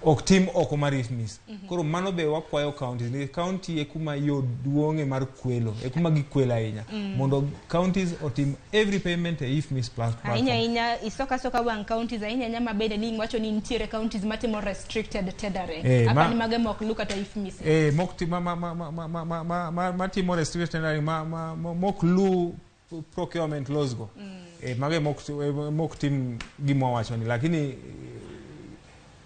Ok tim oko mar IFMIS. Koro mano be wakwayo counties nikech county e kuma yo duong'e mar kwelo, e kuma gikwelo ahinya. Mondo counties otim every payment e IFMIS platform. Ahinya ahinya isoka soka wang' counties ahinya ahinya ma bende ni wacho ni nitiere counties matimo restricted tendering. Apa ni mago ema ok lu kata IFMIS. Mok ti, ma, ma, ma, ma, ma, ma, ma, ma, ma, matimo restricted tendering ma mok lu procurement laws go. Mago e mok tim gima wawacho ni, lakini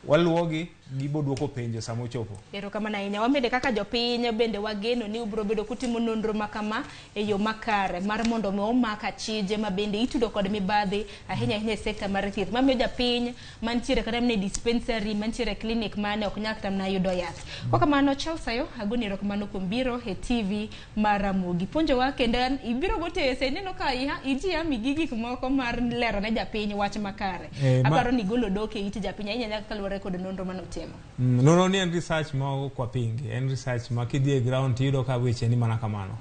waluwogi, gibo duoko penjo sama ochopo. Erokamano ahinya. Wan bende kaka jopiny bende wageno ni ubiro bedo kutimo nonro ma kama e yo makare mar mondo mi omak achije ma bende itudo kod mibadhi ahinya ahinya e sekta mar thieth mamiyo japiny mantiere kata mana e dispensary, mantiere e clinic mane ok nyal kata mana yudo yath. Kokamano Charles Ayo, agoni erokamano kuom biro e TV mar Ramogi. Puonjowa kendo ibiro gotese, ineno ka iji ami gi gik moko mar lero ne japiny wach makare. Aparo ni igolo dok e it japiny ahinya ahinya kaluwore kod nonro manotimo. Nonro ni en research ma ok wapingi, en research ma kidhi e ground tiyudo ka weche ni mana kamano.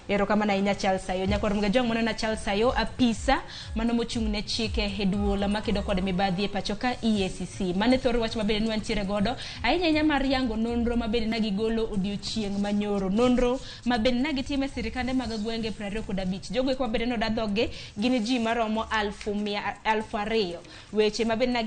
Erokamano ahinya Charles Ayo. Nyakwar Mgajwang' mano na Charles Ayo, apisa mano mochung' ne chike e duol makedo kod mibadhi e pacho ka EACC. Mane thor wach mabende nwantiere godo ahinya ahinya mar yango nonro mabende na gigolo odiochieng' manyoro. Nonro mabende na gitimo e sirikande mag gwenge 25. Jogo eko mabende noda dhoggi gin ji maromo 200,000. Weche mabende na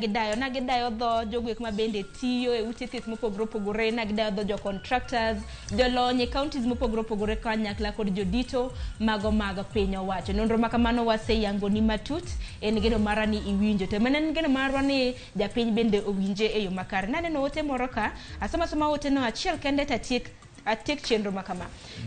gidayo dho jogo eko mabende tiyo e ute thieth mopogore opogore, na gidayo dho jo contractors, jolony e counties mopogore opogore kanyakla kod jodito mago mag piny owacho. Nonro ma kamano waseyango ni matut, en geno mara ni iwinjo. To mana en geno marwa ni japiny bende owinje e yo makare. Naneno ote moro ka, asoma soma ote no achiel kende to atiek chenro ma kama.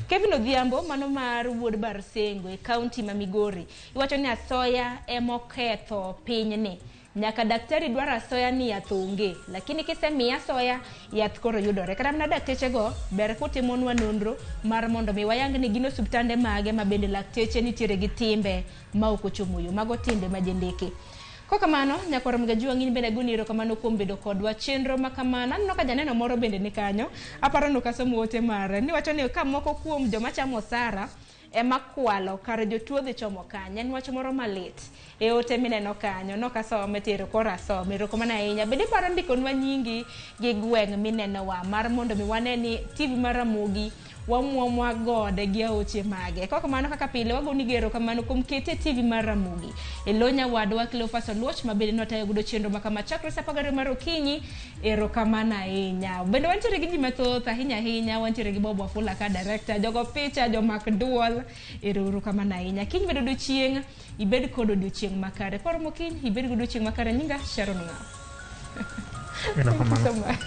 Kevin Odhiambo mano mar wuod Barsengo e county ma Migori iwacho ni asoya emoketho pinyni. Nyaka daktari dwaro asoya ni yath onge, lakini kisemiya asoya yath koro yudore. Kata mana daktechego ber kutimonwa nonro mar mondo mi wayang ni gin osiptande mage ma bende lakteche nitiere gi timbe ma ok ochomo yo. Mago timbe ma jendeke. Kokamano, nyakwar Mgajuang' in bende agoni erokamano kuom bedo kodwa chenro ma kamano. Aneno ka janeno moro bende ni kanyo. Aparo ni ok asomo ote mare. Niwacho ni ka moko kuom joma chamo osara ema kwalo kar jotuo dhi chomo kanye. En wach moro malit. E ote mineno kanyo. Nok asome to ero koro asome. Erokamano ahinya. Bende iparo ndikonwa nyingi gi gweng' minenowa mar mondo mi wane ni TV mar Ramogi wamuomwa gode gi aoche mage. Kokamano kaka pile wagoni gi erokamano kuom kete TV mar Ramogi. E lo nyawadwa Cleophas Oluoch ma bende nwatayo godo chenro ma kama chakre saa 12 mar okinyi. Erokamano ahinya. Bende wantiere gi ji mathoth ahinya ahinya. Wantiere gi Bob Wafula ka director, jogo picha, jomak duol. Ero uru kamano ahinya. Kiny bed odiochieng', ibed kod odiochieng' makare. Kwaromo kiny, ibed gi odiochieng' makare. Nyinga Sharon Ng'awo. Thank you so much.